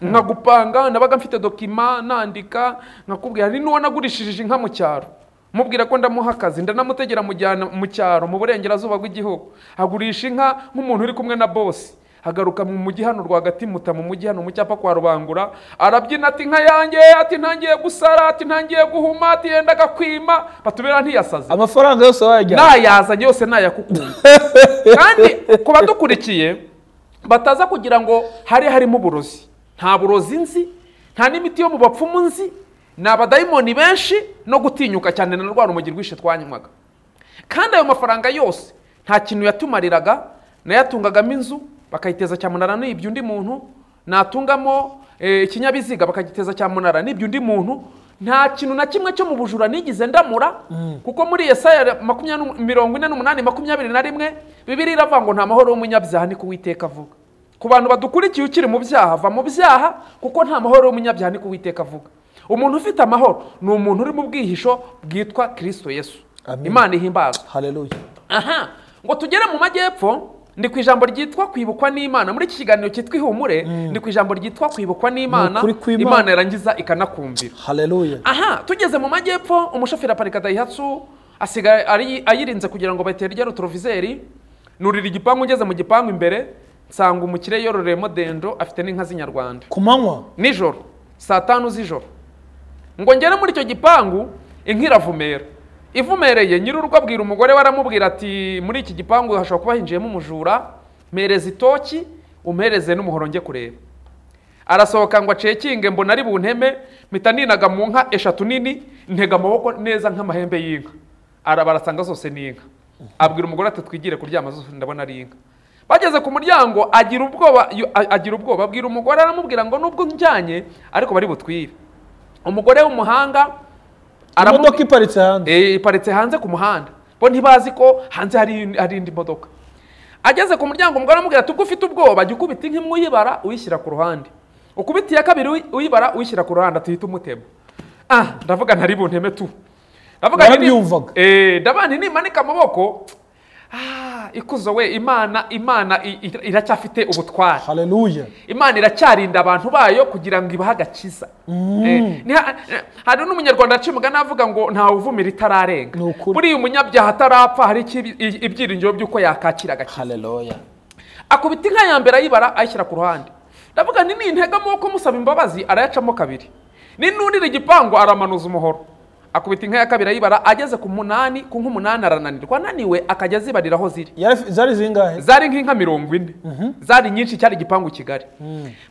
Nkagupanga, nabaga mfite dokima nandika, nkakubwira ni nuwo nagurishije inka mu cyaro. Mubwira ko ndamuha akazi, ndanamutegera mujyana mu cyaro mu burengerazuba bw'igihugu. Agurisha inka nk'umuntu uri kumwe na boss. Hagaruka mu mujyi hano rwagati muta mu mujyi hano mu cyapa kwa Rubangura, arabyina ati inka yanjye, ati ntangiye gusara, ati ntangiye guhuma, ati yendaga kwima, batubera ntiyasaze. Amafaranga yose wayajyanye? Nayazanye yose nayakukunda. Kandi kuba dukurikiye bataza kugira ngo hari harimo uburozi. Nta burozi nzi, nta n'imiti yo mu bapfumu nzi, ni abadayimoni benshi no gutinyuka cyane na rwa rumogi rwishe twanywaga. Kandi ayo mafaranga yose nta kintu yatumariraga, nayatungagamo inzu bakayiteza cyamunara n'ibyo undi muntu, natungamo ikinyabiziga bakagiteza cyamunara n'ibyo undi muntu. Nta kintu na kimwe cyo mu bujura nigize ndamura, kuko muri Yesaya 48:21 Bibiliya iravuga ngo nta mahoro y'umunyabyaha ni kuwiteka avuga. Ku bantu badukurikiye ukiri mu byaha, va mu byaha, kuko nta mahoro y'umunyabyaha ni kuwiteka avuga. Umuntu ufite amahoro ni umuntu uri mu bwihisho bwitwa Kristo Yesu. Imana ihimbazwe. Haleluya. Aha, ngo tugere mu majyepfo, ndi ku ijambo ryitwa kwibukwa n'Imana. Muri iki kiganiro cyitwa Ihumure, ndi ku ijambo ryitwa kwibukwa n'Imana. Imana yarangiza ikanakumvira. Haleluya. Aha, tugeze mu majyepfo, umushoferi aparika Daihatsu, asigaye ayirinze kugira ngo batere rya rotorovizeri. Nurira igipangu, ngeze mu gipangu imbere nsanga umukire yororeyemo dendo, afite n'inka z'inyarwanda. Ku manywa? Nijoro, saa 5 z'ijoro. Ngo ngere muri icyo gipangu, inka iravumera. Ivumereye nyir'urugo abwira umugore we, aramubwira ati muri iki gipangu hashobora kuba hinjiyemo umujura, mpereza itoki umpereze n'umuhoro njye kureba. Arasohoka ngo acekinge, mbona ari bunteme, mpita ninaga mu nka 3 nini, ntega amaboko neza nk'amahembe y'inka. Arabarasanga zose ni inka. Abwira umugore ati twigire kuryama zose ndabona ari inka. Bageze ku muryango agira ubwoba, abwira umugore aramubwira ngo nubwo njyanye ariko bari butwire. Umugore w'umuhanga imodoka iparitse hanze. Iparitse hanze ku muhanda. Bo ntibazi ko hanze hari indi modoka. Ageze ku muryango umugore aramubwira ati ubwo ufite ubwoba jya ukubita inka imwe uyibara uyishyira ku ruhande. Ukubita iya kabiri uyibara uyishyira ku ruhande, atuhita umutema. Ndavuga ntari bunteme tu. Ndavuga nti ndabana nimanika amaboko. Ikuzo we, Imana iracyafite ubutware. Haleluya. Imana iracyarinda abantu bayo kugira ngo ibahe agakiza. Hari n'umunyarwanda aciye umugani avuga ngo nta uvumira itararenga. Buriya umunyabyaha atarapfa hari ibyiringiro by'uko yakakira agakiza. Haleluya. Akubita inka ya mbere ayibara ayishyira ku ruhande. Ndavuga nti nintega amaboko musaba imbabazi arayacamo kabiri. Ninurira igipangu aramanuza umuhoro. Akubita inka ya kabiri ayibara, ageze ku munani, ku nk'umunani arananirwa, ananiwe akajya azibarira aho ziri. Zari zingahe? Zari nk'inka 40. Zari nyinshi, cyari igipangu kigari.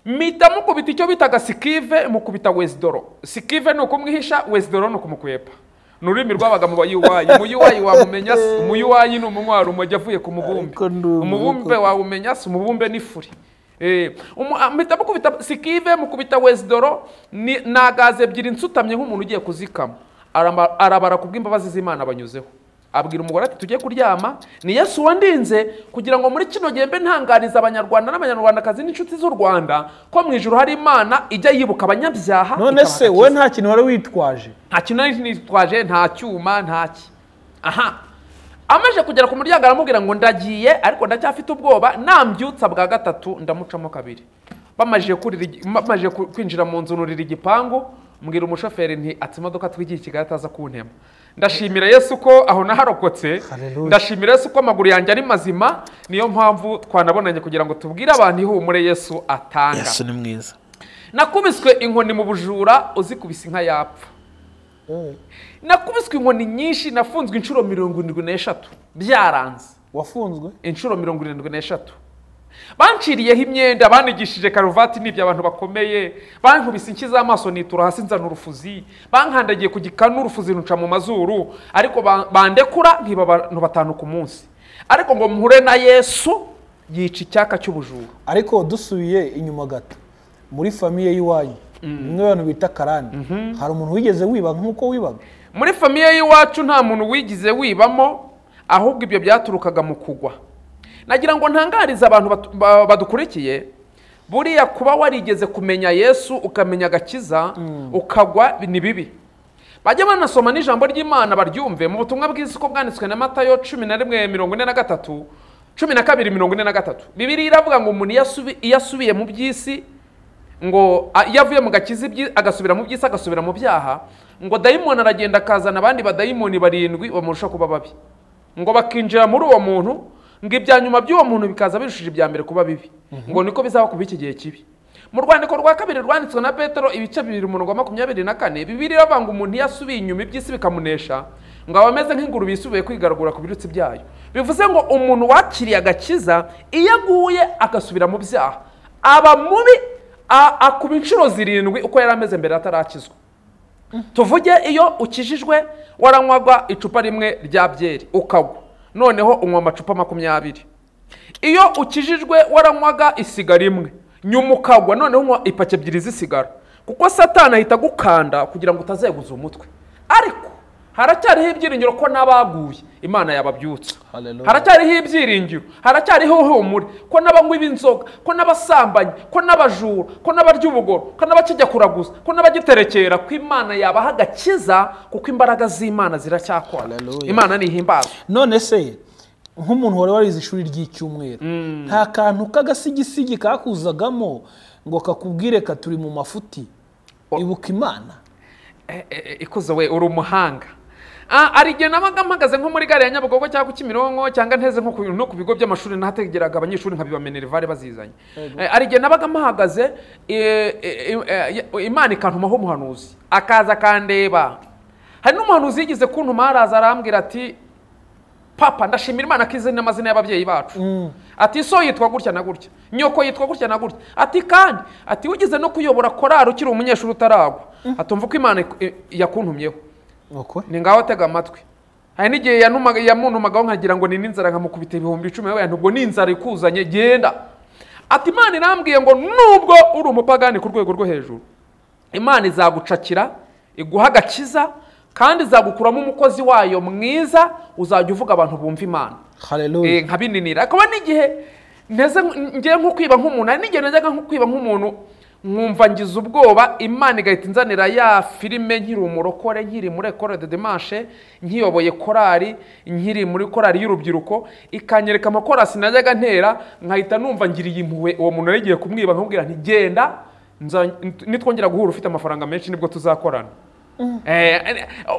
Mpita mukubita icyo bitaga sikive, mukubita wesdoro. Sikive ni ukumwihisha, wesdoro ni ukumukwepa. Ni ururimi rwabaga mu bayuwayi. Umuyuwayi wamumenya se, umuyuwayi ni umunywa rumogi avuye ku mubumbe. Umubumbe wawumenya se, umubumbe ni furi. Mpita mukubita sikive, mukubita wesdoro, nagaze ebyiri nsutamye nk'umuntu ugiye kuzikama. Arabara kubw'imbabazi z'Imana banyuzeho. Abwira umugore ati tujye kuryama, ni Yesu wandinze kugira ngo muri kino gihe mbe ntangariza abanyarwanda n'abanyarwandakazi n'inshuti z'u Rwanda ko mu ijuru hari Imana ijya yibuka abanyabyaha. None se wowe nta kintu wari witwaje? Nta kintu nari nitwaje, nta cyuma, nta ki. Aha. Amaze kugera ku muryango aramubwira ngo ndagiye ariko ndacyafite ubwoba, nambyutsa bwa gatatu ndamucamo kabiri. Bamaze kwinjira mu nzu nurira igipangu, mbwira umushoferi nti ati imodoka twigiye i Kigali ataza kuntema. Ndashimira Yesu ko aho naharokotse, ndashimira Yesu ko amaguru yanjye ari mazima, niyo mpamvu twanabonanye kugira ngo tubwire abantu ihumure Yesu atanga. Yesu ni mwiza. Nakubiswe inkoni mu bujura uzikubise inka yapfa. Nakubiswe inkoni nyinshi, nafunzwe inshuro 73 byaranze. Wafunzwe inshuro 73. Banciriyeho imyenda, banigishije karuvati n'ibyo abantu bakomeye, bankubise inshyi z'amaso nitura hasi nzana urufuzi, bankandagiye ku gikanu urufuzi ruca mu mazuru, ariko bandekura nkiba abantu 5 ku munsi. Ariko ngo mpure na Yesu yica icyaka cy'ubujura. Ariko dusubiye inyuma gato, muri famiye y'iwanyu bimwe abantu bita karande, hari umuntu wigeze wiba nk'uko wibaga? Muri famiye y'iwacu nta muntu wigize wibamo, ahubwo ibyo byaturukaga mu kugwa. Nagira ngo ntangarize abantu badukurikiye, buriya kuba warigeze kumenya Yesu ukamenya agakiza ukagwa ni bibi. Bajya banasoma n'ijambo ry'Imana baryumve mu butumwa bwiza uko bwanditswe na Matayo 11:43, 12:43. Bibiliya iravuga ngo umuntu iyo asubiye mu by'isi, ngo iyo avuye mu gakiza agasubira mu by'isi agasubira mu byaha, ngo dayimoni aragenda akazana abandi badayimoni 7 bamurusha kuba babi, ngo bakinjira muri uwo muntu, ngo ibya nyuma by'uwo muntu bikaza birushije ibya mbere kuba bibi, ngo niko bizaba kuba iki gihe kibi. Mu rwandiko rwa kabiri rwanditswe na Petero ibice 2 umurongo wa 24, Bibiliya iravuga ngo umuntu iyo asubiye inyuma iby'isi bikamunesha, ngo aba ameze nk'ingurube isubiye kwigaragura ku birutsi byayo. Bivuze ngo umuntu wakiriye agakiza iyo aguye agasubira mu byaha aba mubi, akuba inshuro 7 uko yari ameze mbere atarakizwa. Tuvuge iyo ukijijwe waranywaga icupa rimwe rya byeri ukagwa, noneho unywa amacupa 20. Iyo ukijijwe waranywaga isigara imwe, nyuma ukagwa, noneho unywa ipaki 2 z'isigara, kuko Satani ahita agukanda kugira ngo utazeguza umutwe. Ariko haracyariho ibyiringiro ko n'abaguye Imana yababyutsa. Haracyariho ibyiringiro, haracyariho ihumure ko n'abanywi b'inzoga, ko n'abasambanyi, ko n'abajura, ko n'abarya ubugoro, ko n'abakijya kuraguza, ko n'abagiterekera, ko Imana yabaha agakiza, kuko imbaraga z'Imana ziracyakora. Imana nihimbazwe. None se nk'umuntu wari warize ishuri ry'icyumweru, nta kantu k'agasigisigi kakuzagamo ngo kakubwire ka turi mu mafuti, ibuka Imana? Ikuzo we uri umuhanga. Ari igihe nabaga mpagaze nko muri gare ya Nyabugogo cyangwa ku Kimironko, cyangwa nteze nko ku bigo by'amashuri nahategeraga abanyeshuri nkabibamenera bazizanye. Ari igihe nabaga mpahagaze, Imana ikantumaho umuhanuzi akaza akandeba. Hari n'umuhanuzi yigeze kuntuma araza arambwira ati papa, ndashimira Imana ko izi n'amazina y'ababyeyi bacu. Ati so yitwa gutya na gutya, nyoko yitwa gutya na gutya. Ati kandi ati wigeze no kuyobora korari ukiri umunyeshuri utaragwa. Atumva ko Imana yakuntumyeho. Ni ngaho tega amatwi. Hari n'igihe yamuntumagaho nkagira ngo ni n'inzara nkamukubita 10,000, we nubwo n'inzara ikuzanye genda. Ati Imana irambwiye ngo nubwo uri umupagani ku rwego rwo hejuru, Imana izagucakira iguha agakiza, kandi izagukuramo umukozi wayo mwiza, uzajya uvuga abantu bumva Imana. Haleluya. Nkabininira. Akaba n'igihe nteze ngiye nko kwiba nk'umuntu, hari n'igihe najyaga nko kwiba nk'umuntu nkumva ngize ubwoba, Imana igahita inzanira ya filime nkiri umurokore, nkiri muri Ecole de Dimanche, nkiyoboye korari, nkiri muri korari y'urubyiruko, ikanyereka amakorasi najyaga ntera, nkahita numva ngiriye impuhwe uwo muntu yari kumwiba, nkamubwira nti genda nitwongera guhura ufite amafaranga menshi nibwo tuzakorana.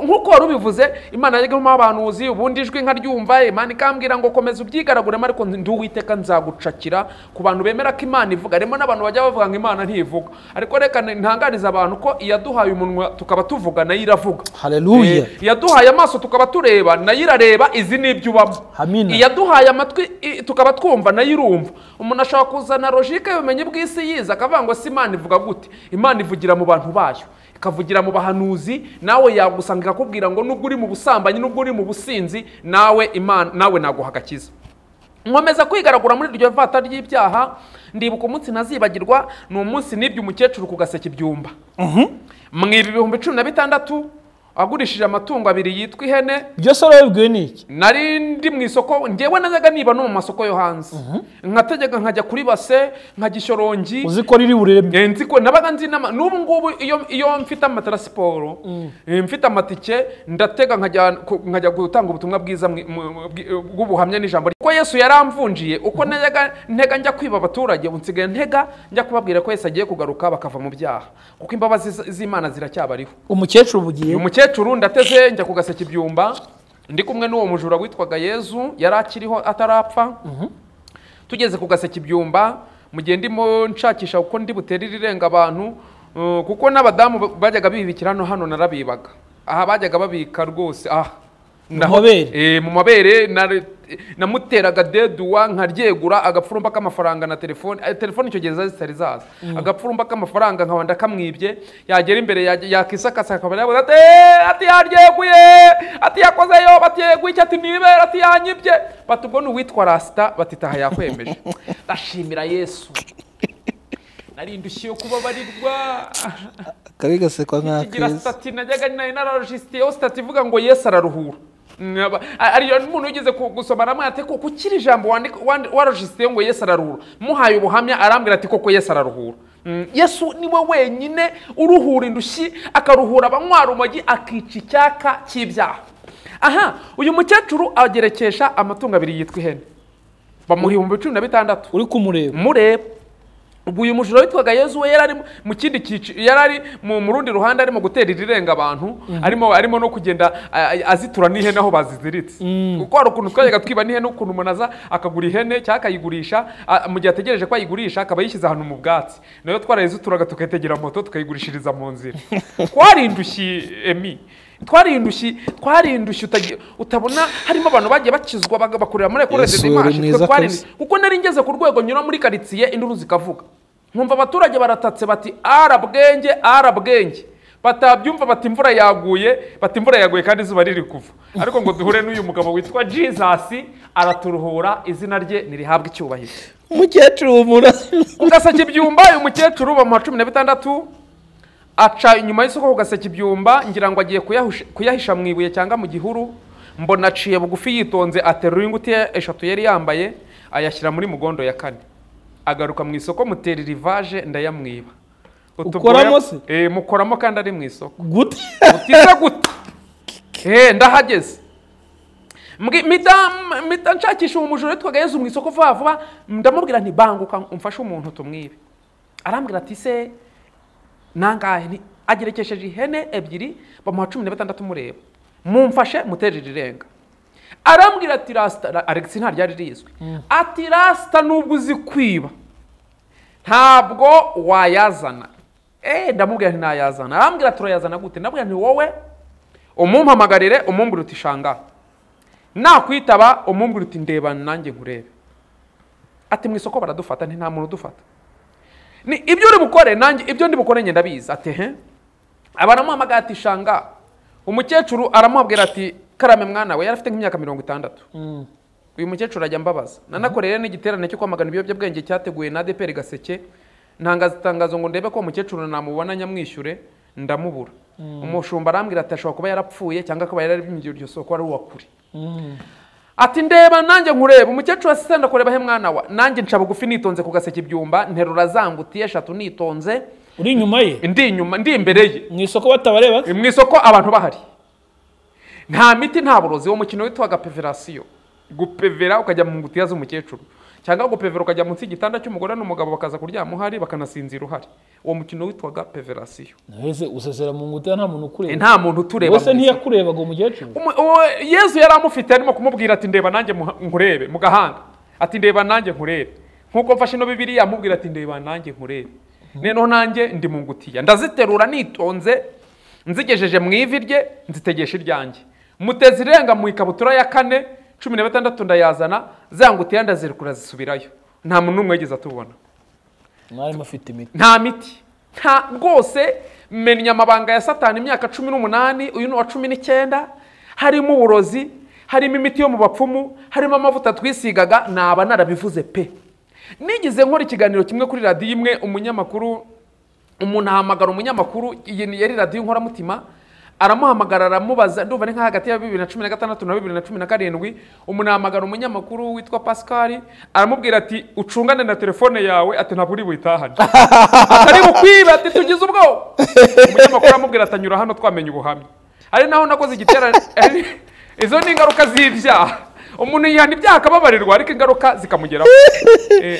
Nkuko wari ubivuze, Imana yajyaga imuha abahanuzi, ubundi ijwi nkaryumva, Imana ikambwira ngo komeza ubyigaraguremo, ariko ndi Uwiteka nzagucakira. Ku bantu bemera ko Imana ivuga, harimo n'abantu bajya bavuga ngo Imana ntivuga, ariko reka ntangarize abantu ko iyaduhaye umunwa tukaba tuvuga nayo iravuga. Haleluya. Iyaduhaye amaso tukaba tureba nayo irareba, izi ni ibyo ubamo. Iyaduhaye amatwi tukaba twumva nayo irumva. Umuntu ashobora kuzana logique y'ubumenyi bw'isi yize akavuga ngo si Imana ivuga gute? Imana ivugira mu bantu bayo, ikavugira mu bahanuzi, nawe yagusanga ikakubwira ngo nubwo uri mu busambanyi, nubwo uri mu businzi, nawe Imana nawe naguha agakiza. Nkomeza kwigaragura muri iryo vata ry'ibyaha. Ndibuka umunsi ntazibagirwa, ni umunsi nibye umukecuru ku gaseke ibyumba. Mwiba 16,000, Agurishije amatungo abiri yitwa ihene. Byose arabibwiwe n'iki? Nari ndi mu isoko, njyewe najyaga niba no mu masoko yo hanze. Nkategeka nkajya kuri base, nkajya Ishyorongi. Uzi ko riri bureme? Nzi ko nabaga nzi n'ubu ngubu iyo mfite amatarasiporo, mfite amatike, ndatega nkajya gutanga ubutumwa bwiza bw'ubuhamya n'ijambo. Ko Yesu yaramvunjiye, uko najyaga ntega njya kwiba abaturage, nsigaye ntega njya kubabwira ko Yesu agiye kugaruka bakava mu byaha. Kuko imbabazi z'Imana ziracyabariho. Umukecuru bugiye. Umukecuru ndateze njya ku Gaseke Ibyumba, ndi kumwe n'uwo mujura witwaga Yezu, yari akiriho atarapfa. Tugeze ku Gaseke Ibyumba, mu gihe ndimo nshakisha uko ndi butere irirenga abantu, kuko n'abadamu bajyaga bibikira hano narabibaga. Aha bajyaga babika rwose, aha. Mu mabere namuteraga deduwa nkaryegura agapfurumba k'amafaranga na telefone. Telefone icyo gihe zitari zaza. Agapfurumba k'amafaranga nkaba ndakamwibye, yagera imbere yakisakasa akaba yavuze ati ati yaryeguye, ati yakozeyo, bati yeguye icyo, ati nibera, ati yanyibye. Bati ubwo ni uwitwa Rasta, bati taha yakwemeje. Ndashimira Yesu. Nari ndushye kubabarirwa. Kabi gasekwa nk'akeza. Stati najyaga nararojisitiye stati ivuga ngo Yesu araruhura. Ariyo umuntu ugeze gusoma aramwe ati ko kukiri ijambo warojisitiye ngo Yesu araruhura. Muhaye ubuhamya arambwira ati koko Yesu araruhura. Yesu niwe wenyine uruhura indushyi, akaruhura abanywa urumogi, akica icyaka cy'ibyaha. Aha, uyu mukecuru agerekesha amatungo abiri yitwa ihene. Bamuha 16,000. Uri kumureba? Mureba. Ubwo uyu mujura witwaga Yezu we yari mu kindi cyiciro, yari mu rundi ruhande arimo gutera irirenga abantu, arimo no kugenda azitura n'ihene aho baziziritse. Kuko hari ukuntu twajyaga twiba n'ihene, ukuntu umuntu aza akagura ihene cyangwa akayigurisha, mu gihe ategereje ko ayigurisha akaba yishyize ahantu mu bwatsi. Nayo twarayizituraga tukayitegera moto tukayigurishiriza mu nzira. Twari indushyi emi. Twari indushyi utabona harimo abantu bagiye bakizwa bakorera muri Ecole de Dimanche. Kuko nari ngeze ku rwego nyura muri quartier induru zikavuga. Nkumva abaturage baratatse bati arabwenge arabwenge. Batabyumva bati imvura yaguye, bati imvura yaguye kandi izuba riri kuva. Ariko ngo duhure n'uyu mugabo witwa Jesus araturuhura, izina rye nirihabwe icyubahiro. Umukecuru umura. Ku Gaseke Ibyumba uyu mukecuru bamuha 16 aca inyuma y'isoko ku Gaseke Ibyumba, ngira ngo agiye kuyahisha mu ibuye cyangwa mu gihuru. Mbona aciye bugufi yitonze, aterura ingutiya 3 yari yambaye ayashyira muri mugondo ya 4. Agaruka mu isoko mutera rivage ndayamwiba. Ukoramo se? Mukoramo kandi ari mu isoko. Gute? Utiza gute? Ndahageze. Mita nshakisha umujura witwaga Yezu mu isoko vuba vuba, ndamubwira nti banguka umfashe umuntu tumwibe. Arambwira ati se nangahe? Agerekesheje ihene 2 bamuha 16 mureba. Mumfashe muterere irenga. Arambwira ati Rasta, Alex ntaryari rizwi. Ati Rasta nubwo uzi kwiba ntabwo wayazana. Ndamubwira nti nayazana. Arambwira turayazana gute? Ndamubwira nti wowe umumpamagarire umumbwira uti shanga. Nakwitaba umumbwira uti ndeba nanjye nkurebe. Ati mu isoko baradufata, nti nta muntu udufata. Ni ibyo uri bukore nanjye ibyo ndi bukore ngenda biza. Ati he. Abaramuhamagara ati shanga. Umukecuru aramubwira ati karame mwana we, yari afite nk'imyaka 60. Uyu mukecuru ajya mbabaza. Nanakorera n'igiterane cyo kwamagana ibiyobyabwenge cyateguye na ADEPR Gaseke. Ntangaza itangazo ngo ndebe ko umukecuru namubona nyamwishyure, ndamubura. Umushumba arambwira ati ashobora kuba yarapfuye cyangwa akaba yarabimye iryo soko ari uwakure. Ati ndeba nanjye nkureba. Umukecuru asenda kureba he mwana wa. Nanjye nca bugufi nitonze ku Gaseke Ibyumba, nterura zangutiye 3 nitonze. Uri inyuma ye? Ndi inyuma, ndi imbere ye. Mu isoko batabareba? Mu isoko abantu bahari. Nta miti nta burozi. Uwo mukino witwaga peverasiyo. Gupevera ukajya mu ngutiya z'umukecuru, cyangwa gupevera ukajya munsi y'igitanda cy'umugore n'umugabo bakaza kuryama uhari bakanasinzira uhari. Uwo mukino witwaga peverasiyo. Naheze usesera mu ngutiya nta muntu ukureba. Nta muntu utureba. Wese ntiyakurebaga umukecuru. Yesu yari amufite arimo kumubwira ati ndeba nanjye nkurebe mu gahanga. Ati ndeba nanjye nkurebe. Nkuko mfashe no Bibiliya amubwira ati ndeba nanjye nkurebe. Noneho nanjye ndi mu ngutiya. Ndaziterura nitonze, nzigejeje mu ivi rye, nzitegesha iryanjye. Mutezi irenga mu ikabutura ya 4, 16 ndayazana, zangutiya ndazirukura zisubirayo. Nta muntu n'umwe yigeze atubona. Mwari mufite imiti? Nta miti. Nta rwose. Menya amabanga ya Satani imyaka 18, uyu ni uwa 19, harimo uburozi, harimo imiti yo mu bapfumu, harimo amavuta twisigaga, naba narabivuze pe. Nigeze nkora ikiganiro kimwe kuri radiyo imwe, umunyamakuru umuntu ahamagara umunyamakuru, iyi yari radiyo inkoramutima, Aramuhamagara aramubaza, ndumva ni nka hagati ya 2016 na 2017, umuntu ahamagara umunyamakuru witwa Pascal aramubwira ati ucungane na telefone yawe, ati ntabwo uri buyitahane, atari bukwibe, ati tugize ubwoba. Umunyamakuru aramubwira ati anyura hano twamenye ubuhamya. Ari naho nakoze igiterane. Izo ni ingaruka z'ibyaha. Umuntu yihana ibyaha akababarirwa, ariko ingaruka zikamugeraho.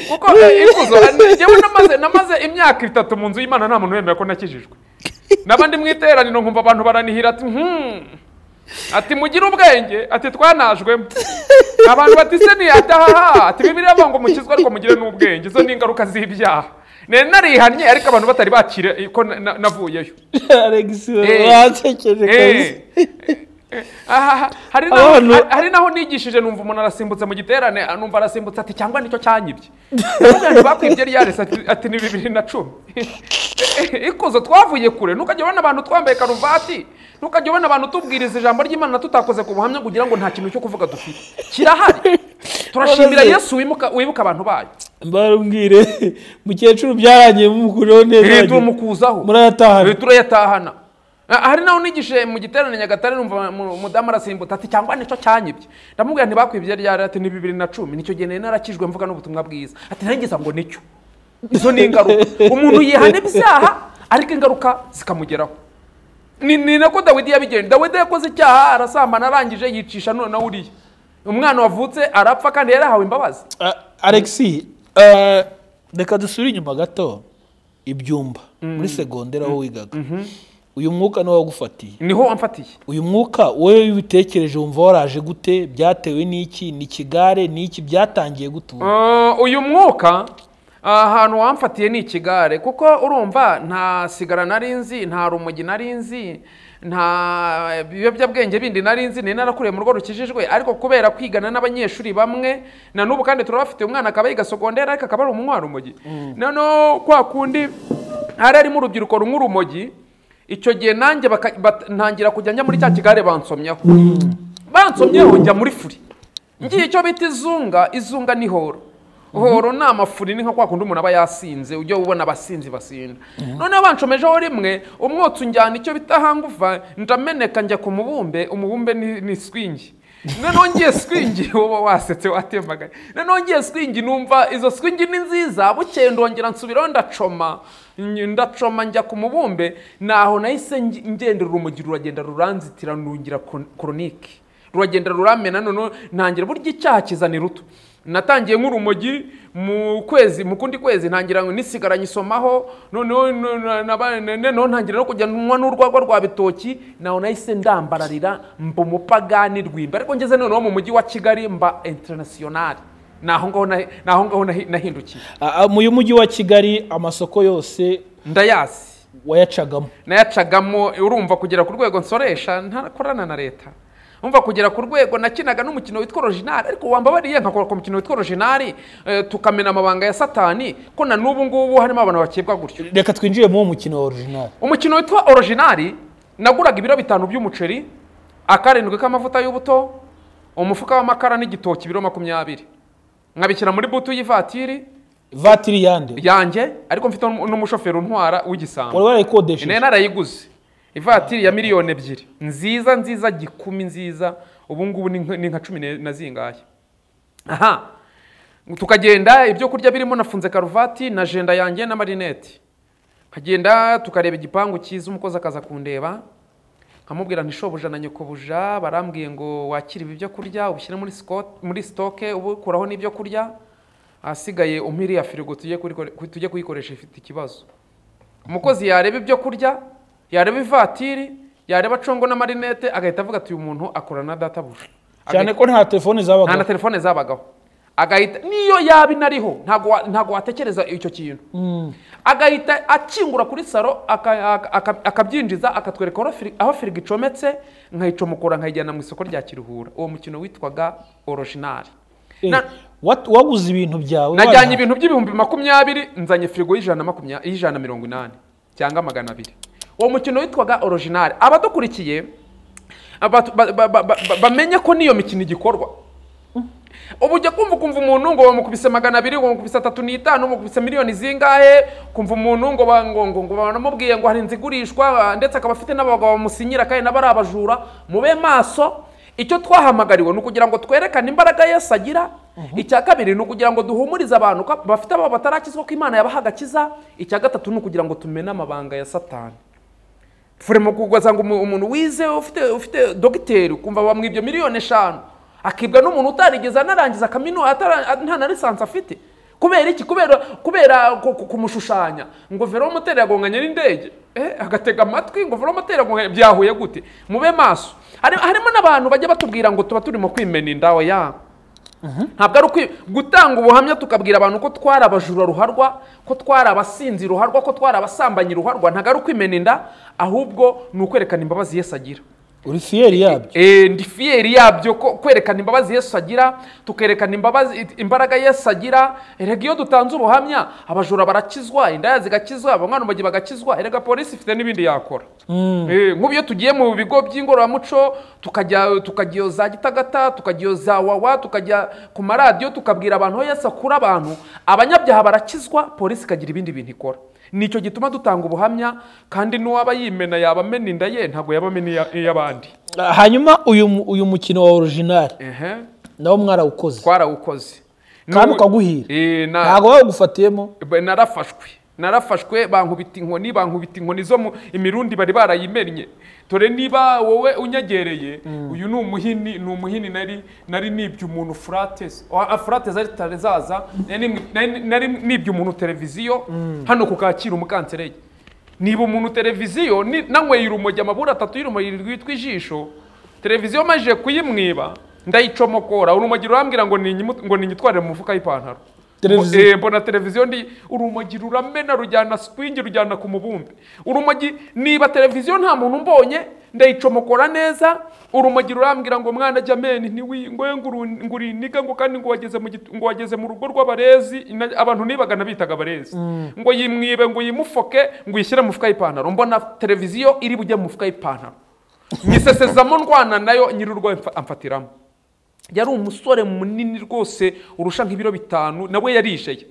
Kuko ikuzo njyewe namaze imyaka 3 mu nzu y'Imana nta muntu wemera ko nakijijwe. Nabandi mu iteraniro nkumva abantu baranihira ati ati mugire ubwenge, ati twanajwemo. Abantu bati se ni atahaha, ati Bibiliya ivuga ngo mukizwe ariko mugire n'ubwenge. Izo ni ingaruka z'ibyaha. Nari narihannye ariko abantu batari bakire ko navuyeyo. Alex wasekeje kabisa. Hari naho nigishije numva umuntu arasimbutse mu giterane, numva arasimbutse ati cyangwa nicyo cyanyibye. Ndavuga bakwibye ryarese ati ni 2010. Ikuzo twavuye kure, ntukajya ubona abantu twambaye karuvati, ntukajya ubona abantu tubwiriza ijambo ry'Imana tutakoze ku buhamya kugira ngo nta kintu cyo kuvuga dufite. Kirahari. Turashimira Yesu wibuka abantu bayo. Mbarumbwire mukecuru byarangiye mumukureho neza. Tumukuzaho. Murayatahana. Turayatahana. Hari naho nigishije mu giterane Nyagatare numva umudamu arasimbutse ati cyangwa nicyo cyanyibye. Ndamubwira nti bakwibye ryari, ati ni 2010, nicyo gihe narakijwe mvuga n'ubutumwa bwiza. Ati nangeza ngo nicyo. Izo ni ingaruka. Umuntu yihana ibyaha ariko ingaruka zikamugeraho. Ni nako Dawidi yabigenje. Dawidi yakoze icyaha arasambana arangije yicisha none nawe uriya. Umwana wavutse arapfa kandi yarahawe imbabazi. Alexi, reka dusubire inyuma gato ibyumba muri segonderi aho wigaga. Uyu mwuka niwo wagufatiye? Niho wamfatiye. Uyu mwuka wowe ubitekereje wumva waraje gute? Byatewe n'iki? Ni ikigare? Ni iki byatangiye gute? Uyu mwuka ahantu wamfatiye ni ikigare, kuko urumva nta sigara nari nzi, nta rumogi nari nzi, nta biyobyabwenge bindi nari nzi, nari narakuriye mu rugo rukijijwe, ariko kubera kwigana n'abanyeshuri bamwe na n'ubu kandi turabafite, umwana akaba yiga segonderi ariko akaba ari umunywa rumogi. Noneho kwa kundi hari harimo urubyiruko runywa urumogi, icyo gihe nanjye ntangira kujya njya muri cya kigare bansomyeho. Bansomyeho njya muri furi. Ngiye icyo bita izunga, izunga ni horo. Horo ni amafuri, ni nka kwa kundi umuntu aba yasinze, ujya ubona abasinzi basinda. Noneho bancomejeho rimwe, umwotsi unjyana icyo bita hangufa, ndameneka njya ku mubumbe, umubumbe ni swingi. Noneho ngiye swingi, uba wasetse watembagaye. Noneho ngiye swingi numva izo swingi ni nziza, bukeye ndongera nsubiraho ndacoma. Ndacoma njya ku mubumbe, naho nahise ngendera urumogi ruragenda ruranzitira nungira koronike. Ruragenda ruramena, noneho ntangira burya icyaha kizana iruto. Natangiye nk'urumogi mu kwezi, mu kundi kwezi ntangira nisigara nyisomaho, noneho ntangira no kujya nywa n'urwagwa rwa bitoki, naho nahise ndambararira mba umupagani rwimba. Ariko ngeze noneho mu mujyi wa Kigali mba international. Naho ngaho nahindukiye. Mu mujyi wa Kigali amasoko yose ndayazi. Wayacagamo? Nayacagamo, urumva kugera ku rwego nsoresha ntakorana na leta. Umva kugera ku rwego nakinaga n'umukino witwa original, ariko wambabariye nkakora ku mukino witwa original, tukamena amabanga ya Satani, ko na n'ubu ngubu harimo abantu bakebwa gutyo. Reka twinjire mu mukino wa original. Umukino witwa original naguraga ibiro 5 by'umuceri, akarindwi k'amavuta y'ubuto, umufuka w'amakara n'igitoki ibiro 20. Nkabishyira muri butu y'ivatiri. Vatiri yande? Yanjye, ariko mfite n'umushoferi untwara w'igisambo. Wari warayikodesheje? Nari narayiguze. Ivatiri ya 2,000,000 nziza nziza gikumi nziza, ubu ngubu ni nka 10 na zingahe. Aha tukagenda ibyo kurya birimo, nafunze karuvati na jenda yanjye na marinette. Kagenda tukareba igipangu cyiza, umukozi akaza kundeba nkamubwira nti shobuja na nyokobuja barambwiye ngo wakire ibi byo kurya ubishyire muri stoke, ubukuraho n'ibyo kurya, asigaye umpiri ya firigo tujye kuyikoresha ifite ikibazo. Umukozi yareba ibyo kurya, yareba ivatiri, yareba congo na marinette, agahita avuga ati uyu muntu akorana na databuja. Cyane ko nta telefone zabagaho. Nta telefone zabagaho. Agahita niyo yabi nariho ntago watekereza icyo kintu. Agahita akingura kuri saro akabyinjiza akatwereka aho firigo icometse, nkayicomokora nkayijyana mu isoko rya Kiruhura. Uwo mukino witwaga original. Waguze ibintu byawe? Najyanye ibintu by'ibihumbi 20 nzanye firigo y'120 cyangwa 200. Uwo mukino witwaga original. Abadukurikiye bamenye ko niyo mikino igikorwa. Ubu ujya kumva ukumva umuntu ngo bamukubise 200, ngo bamukubise 3.5, bamukubise miliyoni zingahe, kumva umuntu ngo ngo banamubwiye ngo hari inzu igurishwa, ndetse akaba afite n'abagabo bamusinyira kandi nabo ari abajura. Mube maso. Icyo twahamagariwe ni ukugira ngo twerekane imbaraga Yesu agira. Icya kabiri ni ukugira ngo duhumurize abantu ko bafite abo batarakizwa ko Imana yabaha agakiza. Icya gatatu ni ukugira ngo tumene amabanga ya Satani. Furemo kugwaza ngo umuntu wize ufite dogiteri kumva bamwibye miliyoni 5, akibwa n'umuntu utarigeze anarangiza kaminuza, nta na lisansi afite. Kubera iki? Kubera kumushushanya ngo velomoteri yagonganye n'indege, agatega amatwi ngo velomoteri yagonganye, byahuye gute? Mube maso. Harimo n'abantu bajya batubwira ngo tuba turimo kwimena inda. Oya, ntabwo ari gutanga ubuhamya tukabwira abantu ko twari abajura ruharwa, ko twari abasinzi ruharwa, ko twari abasambanyi ruharwa. Ntabwo ari ukwimena inda, ahubwo ni ukwerekana imbabazi Yesu agira. Uri fiyeri yabyo? Ndi fiyeri yabyo, ko kwerekana imbabazi Yesu agira, tukerekana imbabazi, imbaraga Yesu agira. Erega iyo dutanze ubuhamya abajura barakizwa, indaya zigakizwa, abanywa urumogi bagakizwa. Erega polisi ifite n'ibindi yakora. Nk'ubu iyo tugiye mu bigo by'ingororamuco, tukajya za Gitagata, tukajya za Wawa, tukajya ku maradiyo, tukabwira abantu aho Yesu akura abantu, abanyabyaha barakizwa, polisi ikagira ibindi bintu ikora. Nicyo gituma dutanga ubuhamya, kandi n'uwaba yimena yaba amena inda ye, ntabwo yaba amena iy'abandi. Hanyuma uyu mukino wa original nawo mwarawukoze? Twarawukoze. Kandi ukaguhira? Ntabwo bawugufatiyemo? Narafashwe, bankubita inkoni, zo mu imirundi bari barayimennye. Tore niba wowe unyegereye, uyu ni umuhini, ni umuhini nari nibye umuntu furates, furates ari tarezaza, nari nibye umuntu televiziyo hano ku Kacyiru umukansereye. Niba umuntu televiziyo nanyweye urumogi amabura 3 y'urumogi rwitwa ijisho, televiziyo maje kuyimwiba ndayicomokora, urumogi rurambwira ngo ninyitwarire mu mufuka y'ipantaro. Mbona televiziyo ndi urumogi ruramena, rujyana swingi, rujyana ku mubumbe. Urumogi niba televiziyo nta muntu mbonye, ndayicomokora neza, urumogi rurambwira ngo mwana jya meni ntiwi ngo nguriniga, ngo kandi ngo wageze mu rugo rw'abarezi, abantu nibagana bitaga abarezi, ngo yimwibe, ngo yimufoke, ngo yishyire mu mufuka y'ipantaro. Mbona televiziyo iri bujye mu mufuka y'ipantaro, nyisesezamo ndwana nayo, nyir'urugo amfatiramo. Yari umusore munini rwose urusha nk'ibiro 5, nawe yarisheye.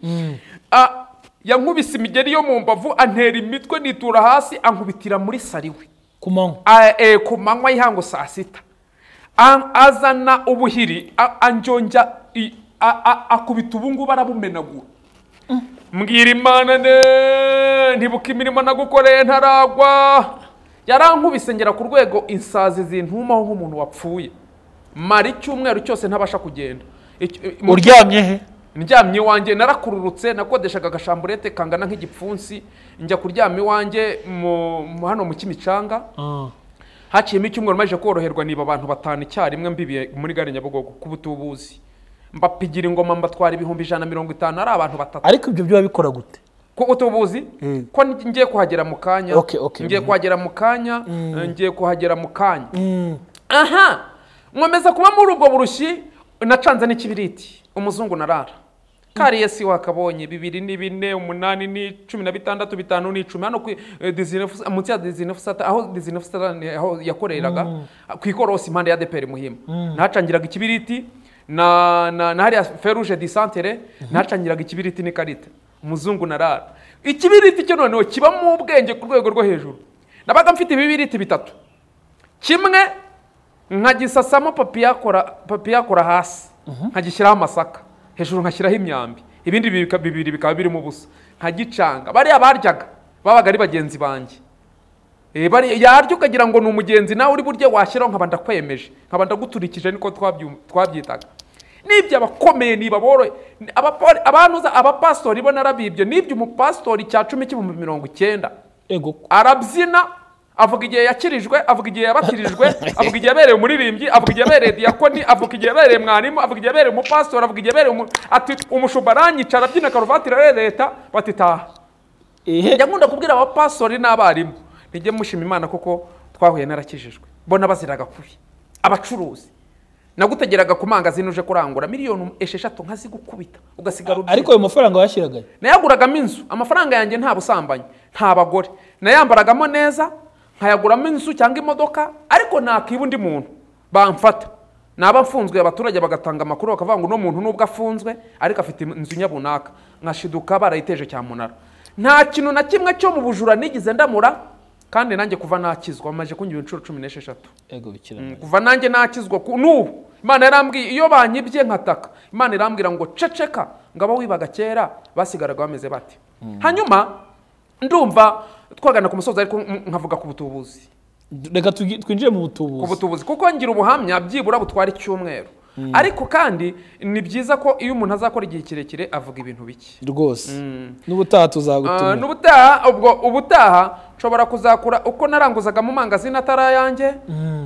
Yankubise imigeri yo mu mbavu, antera imitwe nitura hasi, ankubitira muri sariwe ku manywa. Ku manywa y'ihango saa 6. Azana ubuhiri, anjonja, akubita ubungubu arabumenagura. Mbwira Imana ntibuka imirimo nagukoreye ntaragwa. Yarankubise ngera ku rwego insazi zintumaho nk'umuntu wapfuye. Mara icyumweru cyose ntabasha kugenda. Uryamye he? Ndyamye iwanjye, narakururutse, nakodeshaga agashamburete kangana nk'igipfunsi, njya kuryama iwanjye hano mu Kimicanga. Haciyemo icyumweru maje koroherwa, niba abantu 5 icyarimwe mbibiye muri gare Nyabugogo ku butubuzi. Mbapigira ingoma, mbatwara 150,000 ari abantu 3. Ariko ibyo byo babikora gute? Ko utubuzi? Ko ngiye kuhagera mu kanya. Ngiye kuhagera mu kanya, ngiye kuhagera mu kanya. Aha. Nkomeza kuba muri ubwo burushyi, nacanze n'ikibiriti, umuzungu narara. Kariye si wakabonye 2 ni 4, 8 ni 16, 5 ni 10 hano ku munsi ya 19 aho 19 aho yakoreraga ku ikorosi impande ya DPR Muhima. Nacangiraga ikibiriti na hariya Feruje di Centre, nacangiraga ikibiriti n'ikarita, umuzungu narara. Ikibiriti cyo noneho kibamo ubwenge ku rwego rwo hejuru. Nabaga mfite ibibiriti 3. Kimwe nkagisasamo papiyakora hasi, nkagishyiraho amasaka, hejuru nkashyiraho imyambi, ibindi bibiri bikaba birimo ubusa, nkagicanga. Bariya baryaga babaga ari bagenzi banjye. Yarya ukagira ngo ni umugenzi, nawe uri burye washyiraho nkaba ndakwemeje, nkaba ndaguturikije, niko twabyitaga. Nibyo abakomeye niba boroye abantuza abapastori bo narabibye. Nibyo umupastori cya 10 cy'ibihumbi 90 arabyina, avuga igihe yakirijwe, avuga igihe yabatirijwe, avuga igihe yabereye umuririmbyi, avuga igihe yabereye diyakoni, avuga igihe yabereye mwarimu, avuga igihe yabereye umupastori, avuga igihe yabereye ati umushumba aranyica, arabyina karuvati irarereta, batitaha. Njya nkunda kubwira abapastori n'abarimu, nijye mushima Imana kuko twahuye narakijijwe. Mbona baziraga kubi abacuruzi. Nagutegeraga ku mangazini uje kurangura miliyoni 6 nkazigukubita ugasigara ubyina. Ariko ayo mafaranga washyiragayo? Nayaguragamo inzu, amafaranga yanjye nta busambanyi, nta bagore. Nayambaragamo neza, nkayaguramo inzu cyangwa imodoka, ariko nakiba undi muntu bamfata. Naba mfunzwe abaturage bagatanga amakuru bakavuga ngo uno muntu nubwo afunzwe ariko afite inzu nyabunaka, nkashiduka barayiteje cyamunara. Nta kintu na kimwe cyo mu bujura nigeze ndamura, kandi nanjye kuva nakizwa maje kungira inshuro 16. Ego bikira. Kuva nanjye nakizwa n'ubu Imana yarambwiye iyo banyibye nkataka, Imana irambwira ngo ceceka, ngabo wibaga kera basigaraga bameze bate. Hanyuma ndumva twagana ku musozo ariko nkavuga ku butubuzi. Reka twinjire mu butubuzi. Ku butubuzi kuko ngira ubuhamya byibura butwara icyumweru. Ariko kandi ni byiza ko iyo umuntu azakora igihe kirekire avuga ibintu bike. Rwose. N'ubutaha tuzagutumira. N'ubutaha ubwo ubutaha nshobora kuzakura uko naranguzaga mu mangazini atarayanjye,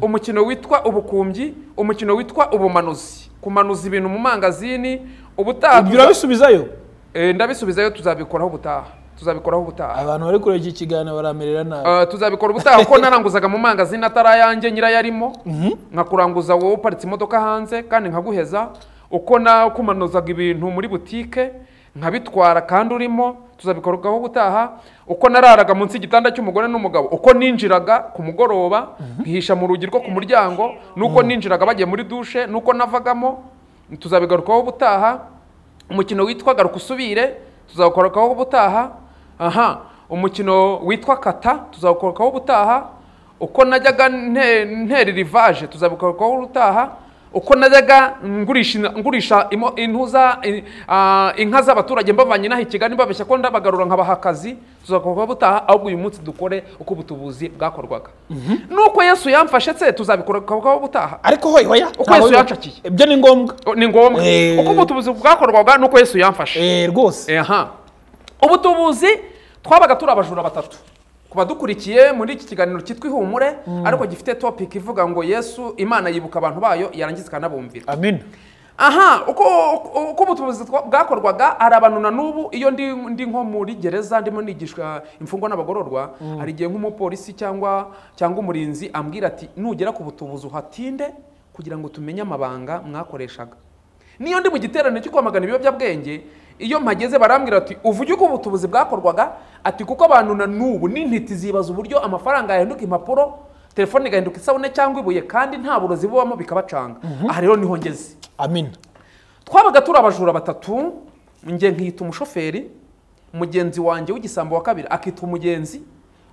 umukino witwa ubukumbyi, umukino witwa ubumanuzi. Kumanuza ibintu mu mangazini, ubutaha urabisubizayo? Ndabisubizayo, tuzabikoraho ubutaha. Tuzabikoraho ubutaha. Abantu bari kureba iki kiganiro baramerera nabi. Tuzabikora ubutaha kuko naranguzaga mu mangazini atarayanjye nyirayarimo, nkakuranguza wowe uparitse imodoka hanze kandi nkaguheza, uko nakumanuzaga ibintu muri butike nkabitwara kandi urimo, tuzabikoraho ubutaha. Uko nararaga munsi y'igitanda cy'umugore n'umugabo, uko ninjiraga ku mugoroba nkihisha mu rugi rwo ku muryango, nuko ninjiraga bagiye muri dushe, nuko navagamo, tuzabigarukaho ubutaha. Umukino witwa garuka usubire tuzawukoraho ubutaha. Aha, umukino witwa kata tuzawukoraho ubutaha. Uko najyaga ntera rivage tuzabikoraho ubutaha. Uko najyaga ngurisha intuza inka z'abaturage mbavanye naho Kigali mbabeshya ko ndabagarura nkabaha akazi, tuzakoraho ubutaha. Ahubwo uyu munsi dukore uko ubutubuzi bwakorwaga. Nuko Yesu yamfashe se tuzabikoraho ubutaha. Ariko hoya hoya uko Yesu yancakiye ibyo ni ngombwa. Ni ngombwa. Uko ubutubuzi bwakorwaga nuko Yesu yamfashe. Rwose. Aha. Ubutubuzi twabaga turi abajura batatu. Kubadukurikiye muri iki kiganiro cyitwa Ihumure, ariko gifite topic ivuga ngo Yesu Imana yibuka abantu bayo yarangiza ikanabumvira. Amen. Aha, uko ubutubuzi bwakorwaga, hari abantu na n'ubu iyo ndi nko muri gereza ndimo nigishwa imfungwa n'abagororwa, hari igihe nk'umupolisi cyangwa umurinzi ambwira ati nugera ku butubuzi uhatinde kugira ngo tumenye amabanga mwakoreshaga. Niyo ndi mu giterane cyo kwamagana ibiyobyabwenge, iyo mpageze barambwira ati uvuge uko ubutubuzi bwakorwaga, ati kuko abantu na n'ubu n'intiti zibaza uburyo amafaranga yahinduka impapuro, telefone igahinduka isabune cyangwa ibuye kandi nta burozi bubamo bikabacanga. Aha rero niho ngeze. Amen. Twabaga turi abajura batatu, nge nkita umushoferi, mugenzi wanjye w'igisambo wa kabiri akitwa umugenzi,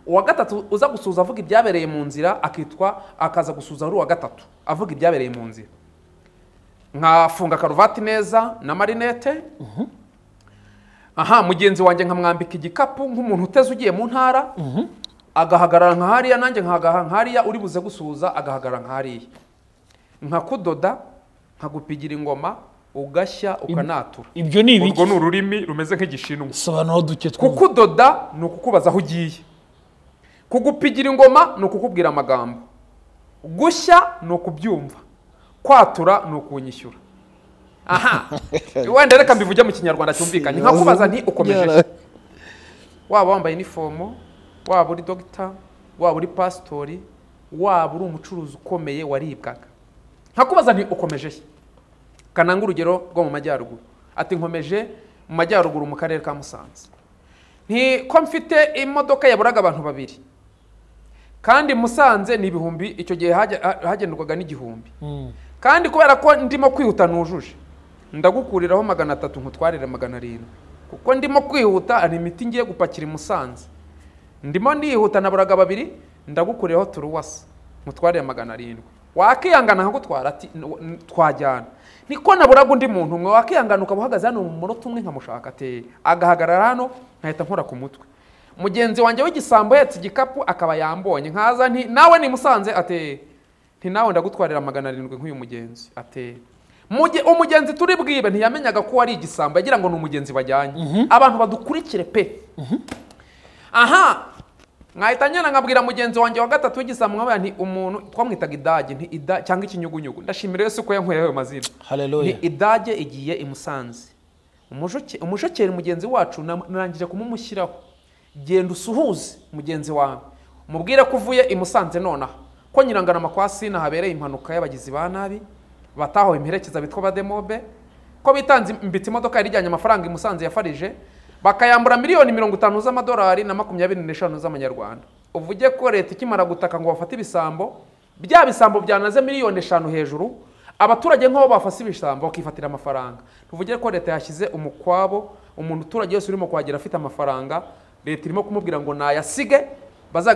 uwa gatatu uza gusuza avuga ibyabereye mu nzira akitwa akaza gusuza ari uwa gatatu avuga ibyabereye mu nzira. Nkafunga karuvati neza na marinete. Aha, mugenzi wanjye nkamwambika igikapu nk'umuntu uteze ugiye mu ntara, agahagarara nka hariya nanjye nkagaha nka hariya, uri buze gusuhuza agahagarara nka hariya. Nkakudoda, nkagupigira ingoma, ugashya ukanatura. Ibyo ni ibiki? Urwo ni ururimi rumeze nk'igishinwa. Sobanura duke twumve. Kukudoda ni ukukubaza aho ugiye. Kugupigira ingoma ni ukukubwira amagambo. Gushya ni ukubyumva. Kwatura ni ukunyishyura. Aha, wenda reka mbivuge mu Kinyarwanda cyumvikanye. Nkakubaza nti ukomeje. Waba wambaye inifomo, waba uri doctor, waba uri pastori, waba uri umucuruzi ukomeye waribwaga. Nkakubaza nti ukomeje. Kananga urugero rwo mu majyaruguru. Ati nkomeje mu majyaruguru mu karere ka Musanze. Nti ko mfite imodoka yaburaga abantu babiri. Kandi Musanze ni ibihumbi, icyo gihe hagendwaga n'igihumbi. Kandi kubera ko ndimo kwihuta nujuje, ndagukuriraho 300 nkutwarire 700. Kuko ndimo kwihuta ari imiti ngiye gupakira Musanze. Ndimo ndihuta naburaga babiri, ndagukuriraho turuwasa nkutwarire 700. Wakiyangana nkagutwara ati twajyana. Niko naburaga undi muntu umwe wakiyangana ukaba uhagaze hano mu munota umwe nkamushaka ate agahagarara hano nkahita nkora ku mutwe. Mugenzi wanjye w'igisambo yetse igikapu akaba yambonye nkaza nti nawe ni Musanze ate nti nawe ndagutwarira 700 nk'uyu mugenzi ate. Umugenzi turi bwibe ntiyamenyaga ko ari igisambo, yagira ngo ni umugenzi bajyanye. Abantu badukurikire pe. Aha, nkahita nyana nkabwira mugenzi wanjye wa gatatu w'igisambo nkabaya nti umuntu twamwitaga idage nti ida cyangwa ikinyugunyugu. Ndashimira Yesu ko yankuye ayo mazina. Haleluya. Ni idage igiye i Musanze. Umushokeri mugenzi wacu narangije kumumushyiraho. Genda usuhuze mugenzi wawe, umubwire ko uvuye i Musanze nonaha, ko Nyirangana Makwasi nahabereye impanuka y'abagizi ba nabi bataho imperekeza bitwa bademobe, ko bitanze imbitse imodoka yari ijyanye amafaranga i Musanze yafarije bakayambura miliyoni 50 z'amadolari na 25 z'amanyarwanda. Uvuge ko leta ikimara gutaka ngo bafate ibisambo, bya bisambo byanaze miliyoni 5 hejuru, Abaturage nk'abo bafase ibisambo bakifatira amafaranga. Tuvuge ko leta yashyize umukwabo, umuntu uturage wese urimo kuhagera afite amafaranga, leta irimo kumubwira ngo nayasige,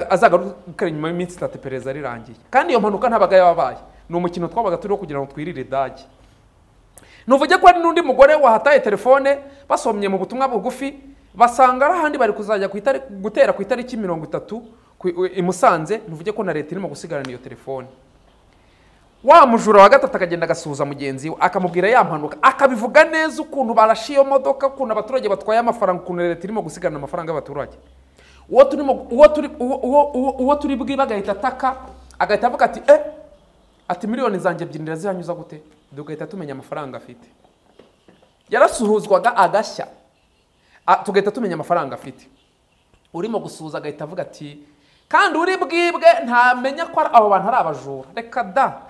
azagaruka nyuma y'iminsi 3 iperereza rirangiye. Kandi iyo mpanuka ntabaga yabaye. Ni umukino twabaga turiho kugira ngo twirire idage. Nuvuge ko ari n'undi mugore wahataye telefone, basomye mu butumwa bugufi, basanga ari ahandi bari kuzajya gutera ku itariki 30 i Musanze. Nuvuge ko na leta irimo gusigarana iyo telefone. Wa mujura wa gatatu akagenda agasuhuza mugenzi we, akamubwira ya mpanuka, akabivuga neza ukuntu barashe iyo modoka, ukuntu abaturage batwaye amafaranga, ukuntu leta irimo gusigarana amafaranga y'abaturage. Uwo turi bwiba agahita ataka, agahita avuga ati ati miliyoni zanjye 2 ndazihanyuza gute? Tugahita tumenya amafaranga afite. Yarasuhuzwaga agashya, tugahita tumenya amafaranga afite. Urimo gusuhuza agahita avuga ati kandi uri bwibwe ntamenya ko abo bantu ari abajura. Reka da,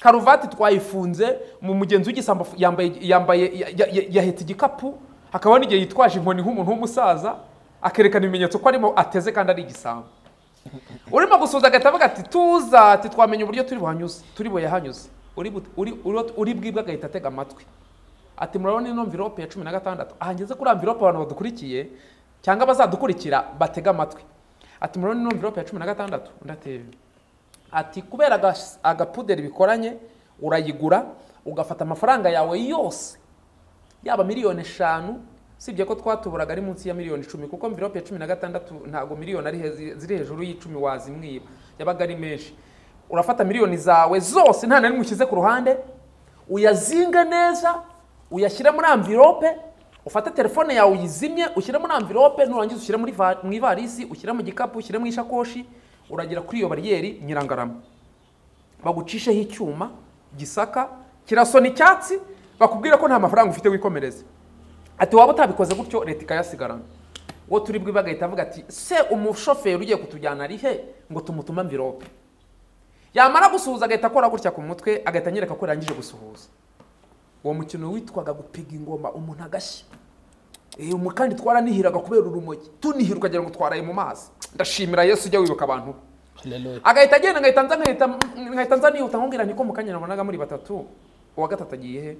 karuvati twayifunze, mu mugenzi w'igisambo yambaye yahetse igikapu, hakaba n'igihe yitwaje inkoni nk'umuntu w'umusaza, akerekana ibimenyetso ko arimo ateze kandi ari igisambo. Urimo gusuhuza agahita avuga ati tuza, ati twamenye uburyo turi buhanyuze, turi buyahanyuze. Uri bwibwe agahita atega amatwi. Ati murabona ino envelope ya 16. Aha ngeze kuri envelope abantu badukurikiye cyangwa bazadukurikira batega amatwi. Ati murabona ino envelope ya 16. Ndatebe. Ati kubera agapuderi bikoranye urayigura ugafata amafaranga yawe yose, yaba miliyoni 5, sibye ko twatuburaga ari munsi ya miliyoni 10, kuko envelope ya 16 ntago miliyoni ari ziri hejuru y'icumi wazimwiba, yabaga ari menshi. Urafata miliyoni zawe zose nta na rimwe ushyize ku ruhande, uyazinga neza, uyashyira muri envelope, ufate telefone yawe uyizimye, ushyire muri envelope, nurangiza ushyire muri mu ivarisi, ushyire mu gikapu, ushyire mu ishakoshi, uragera kuri iyo bariyeri Nyirangarama. Bagucisheho icyuma gisaka kirasona icyatsi, bakubwira ko nta mafaranga ufite wikomereze. Ati waba utabikoze gutyo leta ikayasigarana. Uwo turi bwiba agahita avuga ati se umushoferi ugiye kutujyana ari he ngo tumutume envelope. Yamara gusuhuza agahita akora gutya ku mutwe, agahita anyereka ko yarangije gusuhuza. Uwo mukino witwaga gupiga ingoma, umuntu agashya. Kandi twaranihiraga kubera urumogi, tunihira ukagira ngo twaraye mu mazi. Ndashimira Yesu ujya wibuka abantu. Agahita agenda, nkahita nza nihuta nkubwira nti ko mu kanya nabonaga muri batatu, uwa gatatu agiye he?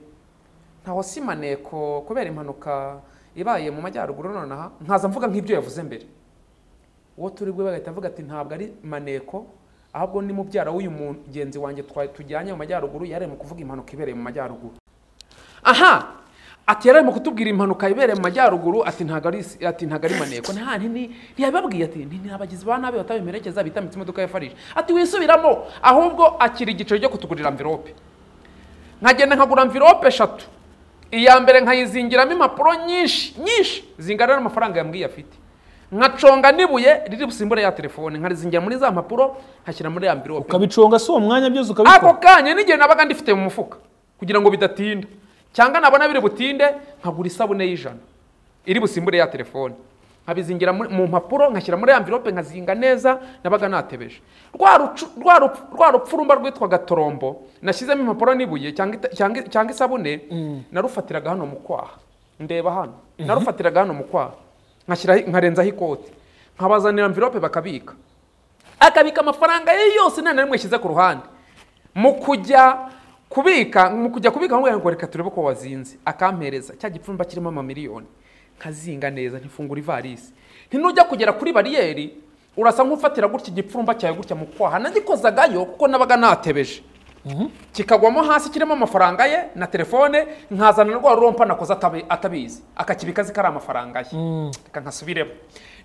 Ntaho si maneko kubera impanuka ibaye mu majyaruguru nonaha, nkaza mvuga nk'ibyo yavuze mbere. Uwo turi bwe bagahita avuga ati ntabwo ari maneko, ahubwo ni mubyara w'uyu mugenzi wanjye tujyanye mu majyaruguru, yari mu kuvuga impanuka ibereye mu majyaruguru. Aha ati yari mu kutubwira impanuka ibereye mu majyaruguru, ati ntago ari maneko. Nta ntiyababwiye ati ni abagizi ba nabi batabimerekeza bitamitse imodoka ya farije. Ati wisubiramo, ahubwo akira igiceri cyo kutugurira envelope. Nkagenda nkagura envelope 3. Iya mbere nkayizingiramo impapuro nyinshi nyinshi zingana n'amafaranga yambwiye afite. Nkaconga nibuye riri busimbure ya telefone, nkarizingira muri za mpapuro, nkashyira muri envelope. Ukabiconga si uwo mwanya byose ukabikora? Ako kanya n'igihe nabaga ndifite mu mufuka kugira ngo bidatinda. Cyangwa nabona biri butinde nkagura isabune y'ijana iri busimbure ya telefone, nkabizingira mu mpapuro, nkashyira muri envelope, nkazinga neza, nabaga natebeje. Rwa rupfurumba rwitwaga torombo nashyizemo impapuro nibuye cyangwa isabune, narufatiraga hano mu kwaha, ndeba hano, narufatiraga hano mu kwaha, nkashyira nkarenzaho ikoti, nkabazanira envelope bakabika, akabika amafaranga ye yose nta na rimwe yashyize ku ruhande. Mu kujya kubika ngo reka turebe ko wazinze, akampereza cya gipfumba kirimo amamiliyoni, nkazinga neza, ntifungura ivarisi. Ntinujya kugera kuri bariyeri urasa nk'ufatira gutya igipfumba cyawe gutya mu kwaha, nagikozagayo kuko nabaga natebeje, kikagwamo hasi kirimo amafaranga ye na telefone, nkazana rwa rompa nakoze atabizi, akakibika azi ko ari amafaranga ye. Reka nkasubiremo.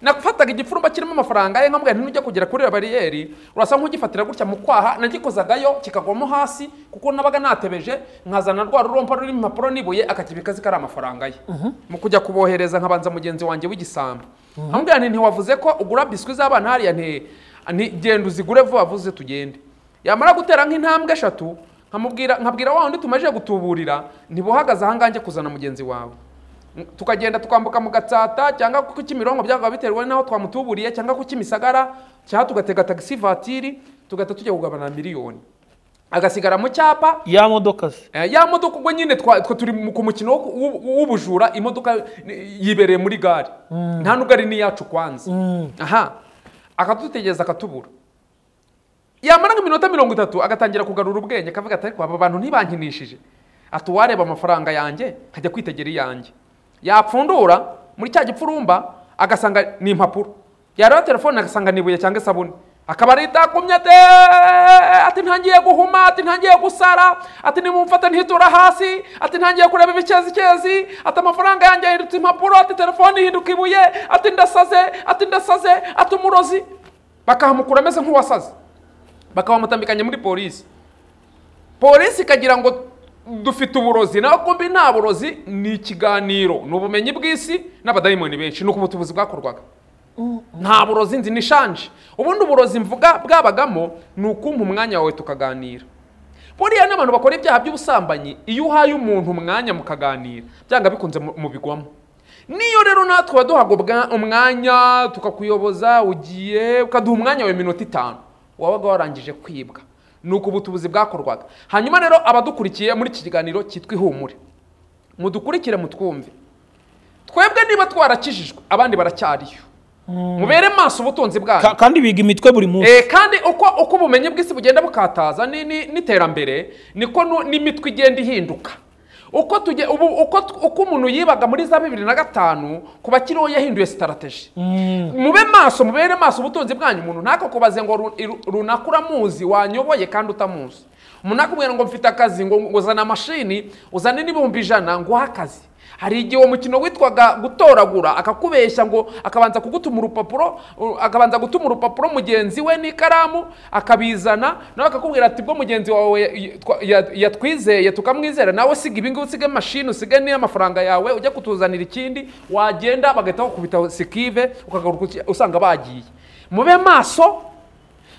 Nafataga igipfurumba kirimo amafaranga ye, nkamubwira nti nujya kugera kuri bariyeri urasa nk'ugifatira gutya mu kwaha, nagikozagayo kikagwamo hasi kuko nabaga natebeje, nkazana rwa rurompa rurimo impapuro nibuye, akakibika azi ko ari amafaranga ye. Mu kujya kubohereza nkabanza mugenzi wanjye w'igisambo, nkamubwira nti ntiwavuze ko ugura biswi z'abana hariya, nti genda uzigure vuba vuze tugende. Yamara gutera nk'intambwe 3, nkamubwira nkabwira wa wundi tumaje gutuburira, ntibuhagaze ahangange kuzana mugenzi wawe. Tukagenda tukambuka mu Gatsata cyangwa ku Kimironko, byaga biterwa naho twamutuburiye, cyangwa ku Kimisagara, cyangwa tugatega taxi vatiri, tugata tujya kugabana miliyoni. Agasigara mu cyapa ya modoka se. Ya modoka ubwo nyine twa turi ku mukino w'ubujura, imodoka yibereye muri gare. Nta nubwo ari niyacu kwanza. Aha akadutegereza akatubura. Yamara iminota 30 agatangira kugarura ubwenge akavuga ati ariko aba bantu ntibankinishije, ati uwareba amafaranga yanjye nkajya kwitegera iyanjye. Yapfundura muri cya gipfurumba agasanga ni impapuro, yareba telefone agasanga ni ibuye cyangwa isabune, akaba aritakumye ati ntangiye guhuma, ati ntangiye gusara, ati nimumfate ntitura hasi, ati ntangiye kureba ibikezikezi, ati amafaranga yanjye yahindutse impapuro, ati telefone ihinduka ibuye, ati ndasaze, ati ndasaze, ati umurozi. Bakahamukura ameze nk'uwasaze, bakabamutambikanye muri polisi. Polisi ikagira ngo dufite uburozi, naho kumbi nta burozi, ni ikiganiro, ni ubumenyi bw'isi n'abadayimoni benshi, nuko ubutubuzi bwakorwaga. Nta burozi nzi nishanje. Ubundi uburozi mvuga bwabagamo ni ukumpa umwanya wawe tukaganira. Buriya n'abantu bakora ibyaha by'ubusambanyi, iyo uhaye umuntu umwanya mukaganira byanga bikunze mubigwamo. Niyo rero natwe waduhaga umwanya tukakuyoboza, ugiye ukaduha umwanya wawe iminota 5, wabaga warangije kwibwa. Nuko ubutubuzi bwakorwaga. Hanyuma rero abadukurikiye muri iki kiganiro cyitwa Ihumure, mudukurikire mutwumve. Twebwe niba twarakijijwe abandi baracyariyo. Mubere maso ubutunzi bwanyu. Kandi biga imitwe buri munsi. Kandi uko ubumenyi bw'isi bugenda bukataza n'iterambere, niko n'imitwe igenda ihinduka. Uko umuntu yibaga muri za 2005 kuba kiriho yahinduye strategy. Mube maso, mubere maso ubutunzi bwanyu. Umuntu ntakakubaze ngo runaka uramuzi wanyoboye kandi utamuzi. Umuntu akubwira ngo mfite akazi, ngo uzana mashini, uzane n'100,000 ngo akazi. Hari igihe uwo mukino witwaga gutoragura, akakubeshya ngo akabanza kugutuma urupapuro, akabanza gutuma urupapuro mugenzi we n'ikaramu akabizana, nawe akakubwira ati bwo mugenzi wawe yatwizeye tukamwizera, nawe siga ibi ngibi, usige mashini, usige n'amafaranga yawe ujya kutuzanira ikindi, wagenda bagahita bakubita sikive ukagaruka usanga bagiye. Mube maso,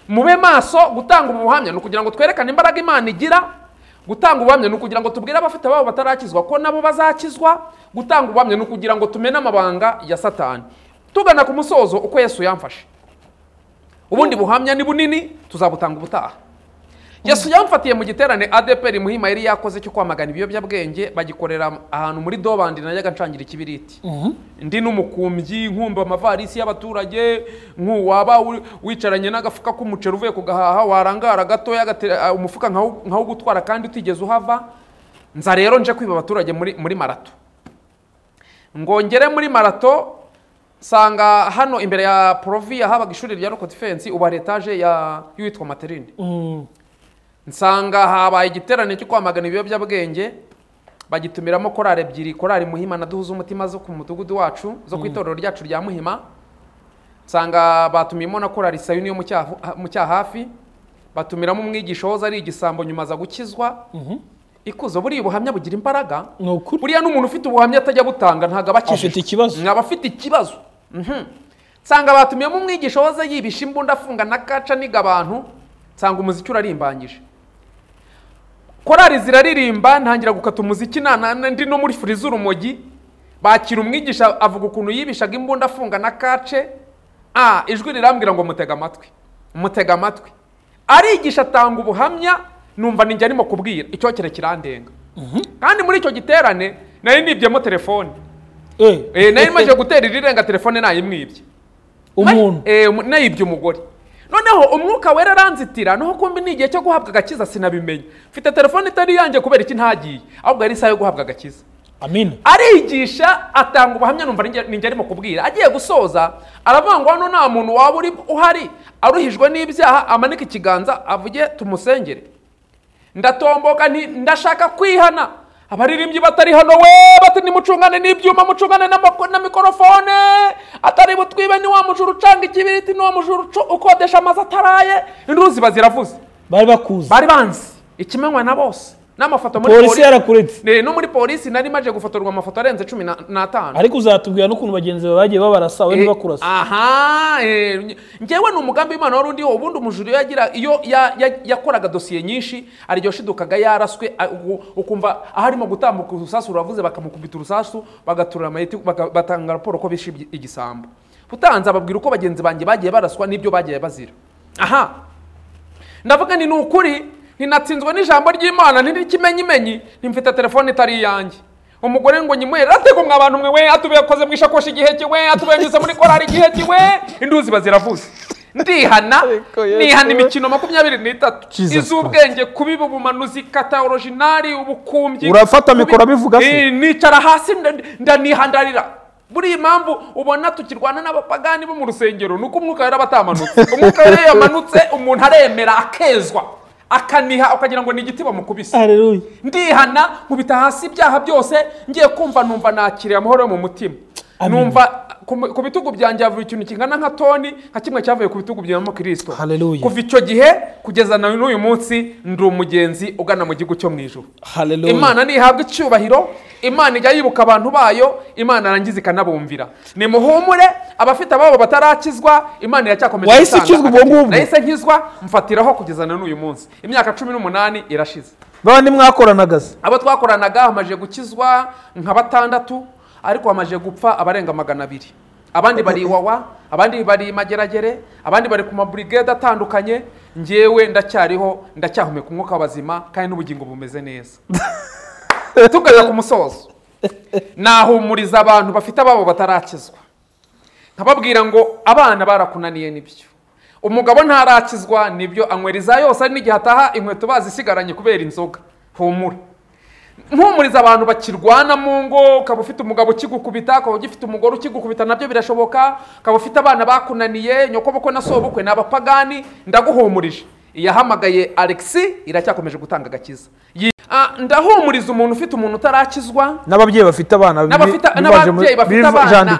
mube maso. Gutanga ubuhamya ni ukugira ngo twerekane imbaraga Imana igira. Gutanga ubuhamya ni ukugira ngo tubwire abafite ababo batarakizwa ko nabo bazakizwa. Gutanga ubuhamya ni ukugira ngo tumene amabanga ya Satani. Tugana ku musozo uko Yesu yamfashe. Ubundi buhamya ni bunini, tuzabutanga ubutaha. Yesu yamfatiye mu giterane ADPR Muhima yari yakoze cyo kwamagana ibiyobyabwenge, bagikorera ahantu muri Dobandi, najyaga ncangira ikibiriti. Ndi n'umukumbyi, nkumba amavarisi y'abaturage, nkuwaba wicaranye n'agafuka k'umuceri uvuye kugahaha, warangara gatoya umufuka nkawo gutwara kandi utigeze uhava. Nza rero nje kwiba abaturage muri marato. Ngongere muri marato sanga hano imbere ya Provia habaga ishuri rya Local Defense, ubu hari etage ya y'uwitwa Materine. Nsanga habaye igiterane cyo kwamagana ibiyobyabwenge, bagitumiramo korali ebyiri, korali Muhima na Duhuza Umutima zo ku mudugudu wacu, zo ku itorero ryacu rya Muhima. Nsanga batumiyemo na korali Sayuni yo mu Cyahafi, batumiramo umwigisha woza ari igisambo nyuma za gukizwa. Ikuzo buriya ubuhamya bugira imbaraga. Buriya n'umuntu ufite ubuhamya atajya butanga ntago abakijijwe, afite ikibazo, aba afite ikibazo. Nsanga batumiyemo umwigisha woza yibisha imbunda afunga na kaca niga abantu. Nsanga umuziki urarimbanyije, korali ziraririmba, ntangira gukata umuziki ndi no muri furi z'urumogi. Bakira umwigisha avuga ukuntu yibishaga imbunda afunga na kace. Ijwi rirambwira ngo mutega amatwi, mutega amatwi. Arigisha atanga ubuhamya, numva ninjye arimo kubwira, icyokere kirandenga. Kandi muri icyo giterane nari nibyemo telefone. Nari maze gutera irirenga telefone nayimwibye. Umuntu nayibye umugore. Noneho umwuka wera aranzitira, noho kumbi ni igihe cyo guhabwa agakiza sinabimenya. Mfite telefone itari yanjye kubera iki ntagiye, ahubwo ari isaha yo guhabwa agakiza. Amen. Arigisha atanga ubuhamya, numva ninjye arimo kubwira. Agiye gusoza aravuga ngo hano nta muntu waba uri uhari aruhijwe n'ibyaha amanika ikiganza avuge tumusengere. Ndatomboka nti ndashaka kwihana. Abaririmbyi batari hano we bati nimucungane n'ibyuma, mucungane na mikorofone, atari butwibe ni wa mujuru ucanga ikibiriti, ni wa mujuru ukodesha amazu ataraye. Induzi baziravuze, bari bakuze, bari banzi ikimenywa na bose n'amafoto muri polisi yarakuretse. No muri polisi nari maje gufotorwa amafoto arenze 15. Ariko uzatubwira n'ukuntu bagenzi bawe bagiye babarasa we ntibakurasa. Aha, njyewe ni umugambi w'Imana wari undi. Ubundi umujuru yagira iyo yakoraga dosiye nyinshi ariryo shidukaga yaraswe, ukumva aharimo gutambuka urusasu ruravuze, bakamukubita urusasu, bagaturura amayiti, batanga raporo ko bishe igisambo. Butanze ababwira uko bagenzi banjye bagiye baraswa n'ibyo bagiye bazira. Aha, ndavuga ni nukuri ninatsinzwe n'ijambo ry'Imana, ntikimenyimenyi, ntimfite telefone itari iyanjye. Umugore ngo nyimuhere, atego mwa bantu mwe we, atubekoze mu ishakoshi igihe kiwe, atubengeze muri korali igihe kiwe, induzi baziravuze. Ndihana, nihana imikino 23 iz'ubwenge, kubiba ubumanuzi, kata originali, ubukumbyi. Urafata mikoro bivuga se? Nicara hasi ndanihandarira. Buri impamvu ubona tukirwana n'abapagani bo mu rusengero nuko umwuka wera batamanutse. Umwuka wera yamanutse umuntu aremera akezwa, akaniha ukagira ngo ni igiti bamukubise. Haleluya. Ndihana nkubita hasi ibyaha byose, ngiye kumva numva nakiriye amahoro mu mutima. Numva ku bitugu byanjye havuye ikintu kingana nka toni nka kimwe cyavuye ku bitugu bya Kristo. Kuva icyo gihe kugeza na n'uyu munsi ndi umugenzi ugana mu gihugu cyo mu ijuru. Imana nihabwa icyubahiro, Imana ijya yibuka abantu bayo, Imana arangiza ikanabumvira. Nimuhumure abafite ababo batarakizwa, Imana iracyakomeje. Wahise ukizwa ubwo ngubwo? Nahise nkizwa mfatiraho kugeza na n'uyu munsi. Imyaka 18 irashize. Bandi mwakoranaga se? Abo twakoranaga hamaje gukizwa nka 6, ariko hamaje gupfa abarenga 200. Abandi bari Iwawa, abandi bari Mageragere, abandi bari ku mabrigade atandukanye. Njyewe ndacyariho, ndacyahumeka umwuka w'abazima kandi n'ubugingo bumeze neza. Tugana ku musozo, nahumuriza abantu bafite ababo batarakizwa, nkababwira ngo abana barakunaniye nibyo, umugabo ntarakizwa nibyo, anyweriza yose ari n'igihe ataha inkweto bazisigaranye kubera inzoga. Humura. Mpumuriza abantu bakirwana mu ngo, ukaba ufite umugabo ukigukubita, ukaba ugifite umugore ukigukubita, nabyo birashoboka, ukaba ufite abana bakunaniye, nyokobukwe na sobukwe ni abapagani, ndaguhumurije. Iyahamagaye Alexi iracyakomeje gutanga agakiza. Ndahumuriza umuntu ufite umuntu utarakizwa, n'ababyeyi bafite abana, n'ababyeyi bafite abana,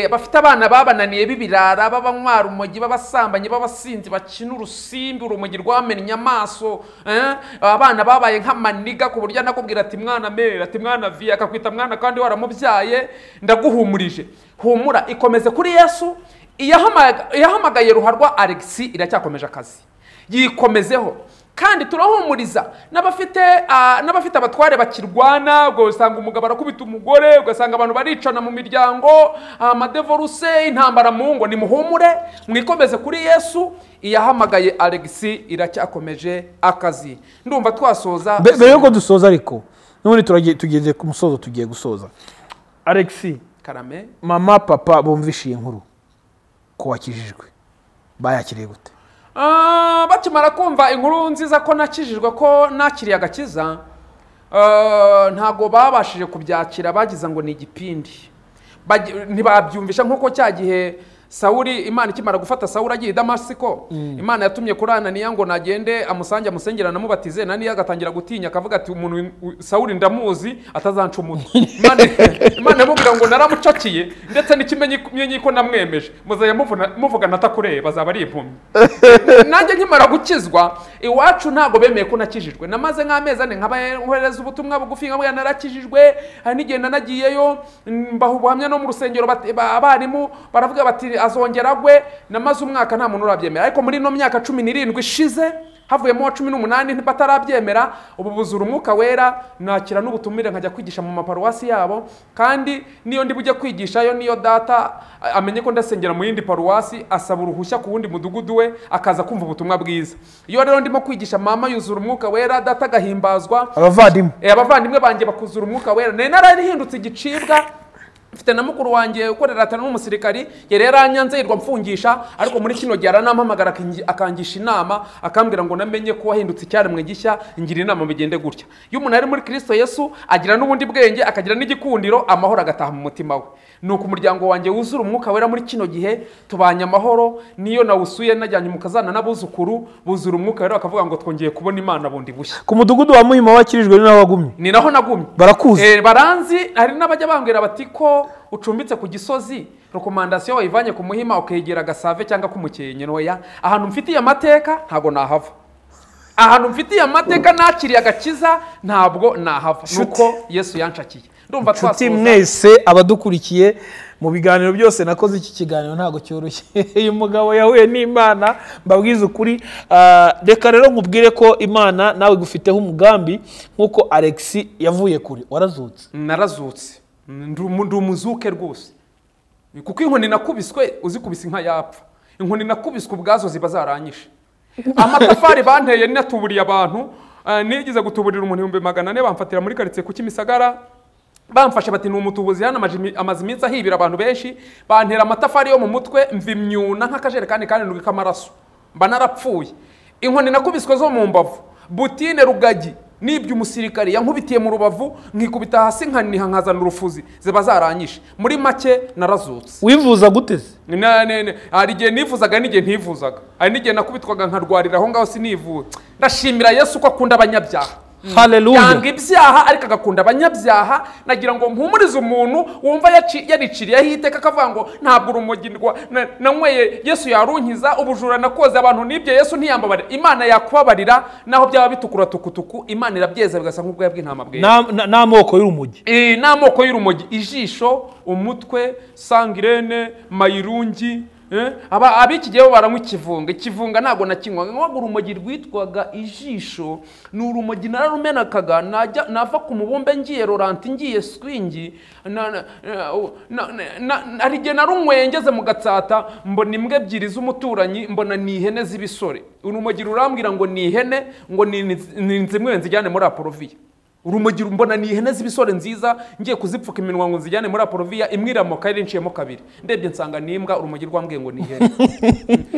bafite abana babananiye b'ibirara, b'abanywa urumogi, b'abasambanyi, b'abasinzi, bakina urusimbi, urumogi rwamennye amaso, abana babaye nk'amaniga ku buryo anakubwira ati mwana mere, ati mwana vi, akakwita mwana kandi waramubyaye. Ndaguhumurije, humura, ikomeze kuri Yesu. Iyahamagaye Ruharwa Alexi iracyakomeje akazi, yikomezeho. Kandi turahumuriza n'abafite abatware bakirwana, ugasanga umugabo arakubita umugore, ugasanga abantu baricana mu miryango, amadevoruse, intambara mu ngo. Nimuhumure, mwikomeze kuri Yesu. Iyahamagaye Alexi iracyakomeje akazi. Ndumva twasoza. Mbere yuko dusoza ariko n'ubundi tugeze ku musozo, tugiye gusoza. Alexi, karame, mama papa bumvishiye inkuru ko wakijijwe, bayakiriye gute? Bakimara kumva inkuru nziza ko nakijijwe, ko nakiriye agakiza, ntago babashije kubyakira, bagize ngo ni igipindi, ntibabyumvisha. Nkuko cya gihe Sawuli, Imana ikimara gufata Sawuli agiye i Damasiko, Imana yatumye kuri Ananiya ngo nagende amusange amusengera anamubatize. Ananiya agatangira gutinya akavuga ati umuntu Sawuli ndamuzi atazanca umutwe. Imana imubwira ngo naramucakiye ndetse n'ikimenyi ko namwemeje, muzajya muvugana atakureba azaba ari impumyi. Nanjye nkimara gukizwa iwacu ntago bemeye ko nakijijwe. Namaze nk'amezi ane nkabahereza ubutumwa bugufi nkabwira narakijijwe. Hari n'igihe nanagiyeyo mbaha ubuhamya no mu rusengero, abarimu baravuga bati azongera gwe. Namaze umwaka nta muntu urabyemera, ariko muri no myaka 17 ishize havuyemo 18 batarabyemera. Ubu buzura umwuka wera, nakira n'ubutumire nkajya kwigisha mu maparuwasi yabo. Kandi niyo ndi bujye kwigishayo, niyo data amenye ko ndasengera mu yindi paruwasi, asaba uruhushya ku wundi mudugudu we akaza kumva ubutumwa bwiza. Iyo rero ndimo kwigisha, mama yuzura umwuka wera, data agahimbazwa, abavandimwe banjye bakuzura umwuka wera. Nari narahindutse igicibwa. Mfite na mukuru wanjye ukorera atari n'umusirikari, yari yaranyanze yirwa mfungisha, ariko muri kino gihe aranampamagara akangisha inama, akambwira ngo namenye ko wahindutse icyaremwe gishya, ngira inama bigende gutya. Iyo umuntu ari muri Kristo Yesu agira n'ubundi bwenge, akagira n'igikundiro, amahoro agataha mu mutima we. Nuko umuryango wanjye wuzura umwuka wera muri kino gihe, tubanye amahoro. Niyo nawusuye najyanye umukazana n'abuzukuru, buzura umwuka wera bakavuga ngo twongeye kubona Imana bundi bushya. Ku mudugudu wa Muhima wakirijwe ni naho wagumye? Ni naho nagumye. Barakuzi? Baranzi. Hari n'abajya bambwira bati ko ucumbitse ku Gisozi, rekomandasiyo wayivanye ku Muhima ukegera Gasave cyangwa ku Mukenke. Ntoya, ahantu mfitiye amateka ntago nahava. Ahantu mfitiye amateka nakiriye agakiza ntabwo nahava. Nuko Yesu yanshakiye. Ndumva twasoza. Mwese abadukurikiye mu biganiro byose nakoze, iki kiganiro ntago cyoroshye. Uyu mugabo yahuye n'Imana, mbabwiza ukuri. Reka rero nkubwire ko Imana nawe igufiteho umugambi, nkuko Alexi yavuye kure. Warazutse? Narazutse. Ndi umuzuke rwose, kuko inkoni nakubiswe uzikubise inka yapfa. Inkoni nakubiswe ubwazo ziba zaranyishe. Amatafari banteye natuburiye abantu, nigeze gutuburira umuntu 400,000 bamfatira muri quartier ku Kimisagara. Bamfashe bati ni umutubuzi hano amaze iminsi ahibira abantu benshi, bantera amatafari yo mu mutwe mva imyuna nk'akajerekani karindwi k'amaraso, mba narapfuye. Inkoni nakubiswe zo mu mbavu, butine rugagi nibyo umusirikare yankubitiye mu rubavu, nkikubita hasi nkaniha nkazana urufuzi, ziba zaranyishe. Muri make narazutse. Wivuza gute se? Hari igihe nivuzaga n'igihe ntivuzaga, hari n'igihe nakubitwaga nkarwarira aho ngaho sinivuze. Ndashimira Yesu ko akunda abanyabyaha. Haleluya. Yanga ibyaha ariko agakunda abanyabyaha. Nagira ngo mpumurize umuntu wumva yariciriyeho iteka akavuga ngo ntabwo urumogi nanyweye Yesu yarunkiza, ubujura nakoze abantu nibye Yesu ntiyambabarira. Imana yakubabarira naho byaba bitukura tukutuku, Imana irabyeza bigasa nk'ubwoya bw'intama bwera. N'amoko y'urumogi. N'amoko y'urumogi, ijisho, umutwe, sangirene, mayirungi. Ab'iki gihe bo baranywa ikivunga. Ikivunga ntabwo nakinywaga, nkwaga urumogi rwitwaga ijisho. Ni urumogi nararumenakaga, nava ku mubumbe ngiye Roranti ngiye swingi, hari igihe narunyweye ngeze mu Gatsata mbona imbwa ebyiri z'umuturanyi, mbona ni ihene z'ibisore. Urumogi rurambwira ngo ni ihene, ngo ni zimwe nzijyane muri Aporoviya. Urumogi mbona ni ihene z'ibisore nziza, ngiye kuzipfuka iminwa ngo nzijyane muri Aporoviya, imwe iramoka yari inciyemo kabiri, ndebye nsanga ni imbwa. Urumogi rwambwiye ngo ni ihene.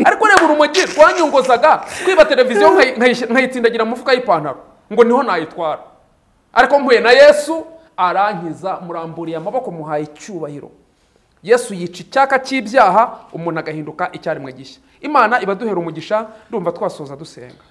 Ariko reba urumogi rwanyongozaga kwiba televiziyo nkayitsindagira mu mufuka y'ipantaro ngo niho nayitwara. Ariko mpuye na Yesu arankiza, muramburiye amaboko muhaye icyubahiro. Yesu yica icyaka cy'ibyaha, umuntu agahinduka icyaremwe gishya. Imana ibaduhera umugisha. Ndumva twasoza dusenga.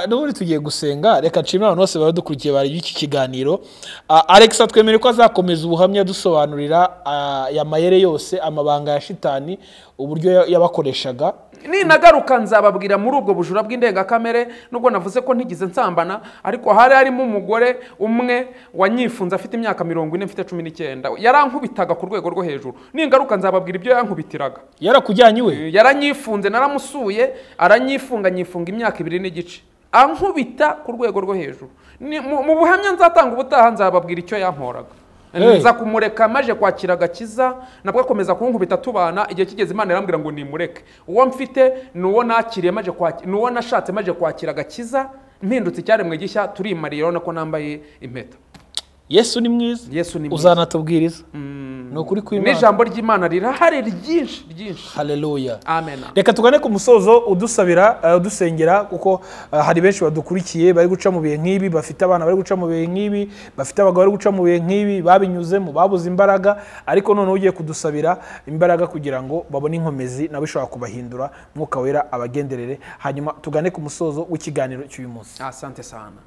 N'ubundi tugiye gusenga. Reka nshimire abantu bose baradukurikiye bari iki kiganiro. Alex atwemereye ko azakomeza ubuhamya dusobanurira aya mayere yose, amabanga ya shitani, uburyo yabakoreshaga. Ninagaruka nzababwira muri ubwo bujura bw'indengakamere, nubwo navuze ko ntigize nsambana, ariko hari harimo umugore umwe wanyifunze afite imyaka 40 mfite 19, yarankubitaga ku rwego rwo hejuru. Ningaruka nzababwira ibyo yankubitiraga. Yarakujyanye iwe? Yaranyifunze, naramusuye, aranyifunga, nyifunga imyaka 2 n'igice, ankubita ku rwego rwo hejuru. Mu buhamya nzatanga ubutaha nzababwira icyo yankoraga. Nza kumureka maje kwakira agakiza, nabwo akomeza kunkubita tubana. Igihe kigeze Imana irambwira ngo nimureke. Uwo mfite nuwo nakiriye maje kwakira, nuwo nashatse maje kwakira agakiza, mpindutse icyaremwe gishya, turimariye urabona ko nambaye impeta. Yesu ni mwiza. Yesu ni mwiza. Uzanatubwiriza. Ni ukuri kw'Imana. N'ijambo ry'Imana rirahari ryinshi ryinshi. Haleluya. Amen. Reka tugane ku musozo udusabira, udusengera, kuko hari benshi badukurikiye bari guca mu bihe nk'ibi, bafite abana bari guca mu bihe nk'ibi, bafite abagabo bari guca mu bihe nk'ibi, babinyuzemo, babuze imbaraga, ariko none ugiye kudusabira imbaraga kugira ngo babone inkomezi nabo ishobora kubahindura, Mwuka Wera abagenderere. Hanyuma tugane ku musozo w'ikiganiro cy'uyu munsi. Asante sana.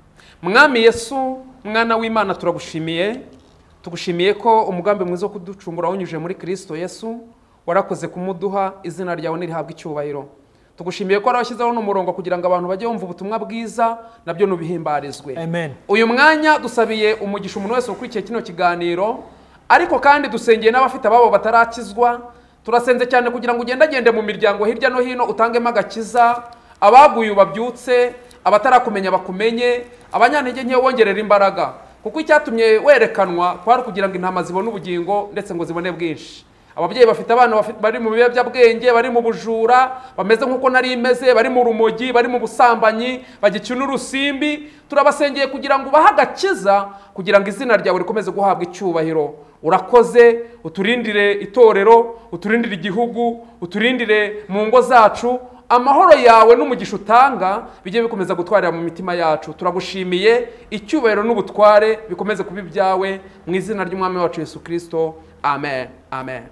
Mwami Yesu, mwana w'Imana, turagushimiye. Tugushimiye ko umugambi mwiza wo kuducungura wanyujije muri Kristo Yesu, warakoze kumuduha, izina ryawe nirihabwa icyubahiro. Tugushimiye ko warashyizeho n'umurongo kugira ngo abantu bajye bumva ubutumwa bwiza, nabyo nubihimbarizwe. Amen. Uyu mwanya dusabiye umugisha umuntu wese ukurikiye kino kiganiro, ariko kandi dusengeye n'abafite ababo batarakizwa. Turasenze cyane kugira ngo ugendagende mu miryango hirya no hino utangemo agakiza, abaguye babyutse, abatarakumenya bakumenye, abanyantege nke wongerera imbaraga, kuko icyatumye werekanwa kwari kugira ngo intama zibone ubugingo ndetse ngo zibone bwinshi. Ababyeyi bafite abana bari mu biyobyabwenge, bari mu bujura, bameze nk'uko nari imeze, bari mu rumogi, bari mu busambanyi, bagikina urusimbi, turabasengeye kugira ngo ubahe agakiza, kugira ngo izina ryawe rikomeze guhabwa icyubahiro. Urakoze, uturindire itorero, uturindire igihugu, uturindire mu ngo zacu. Amahoro yawe n'umugisha utanga bijye bikomeza gutwarira mu mitima yacu. Turagushimiye, icyubahiro n'ubutware bikomeze kuba ibyawe, mu izina ry'Umwami wacu Yesu Kristo. Amen. Amen.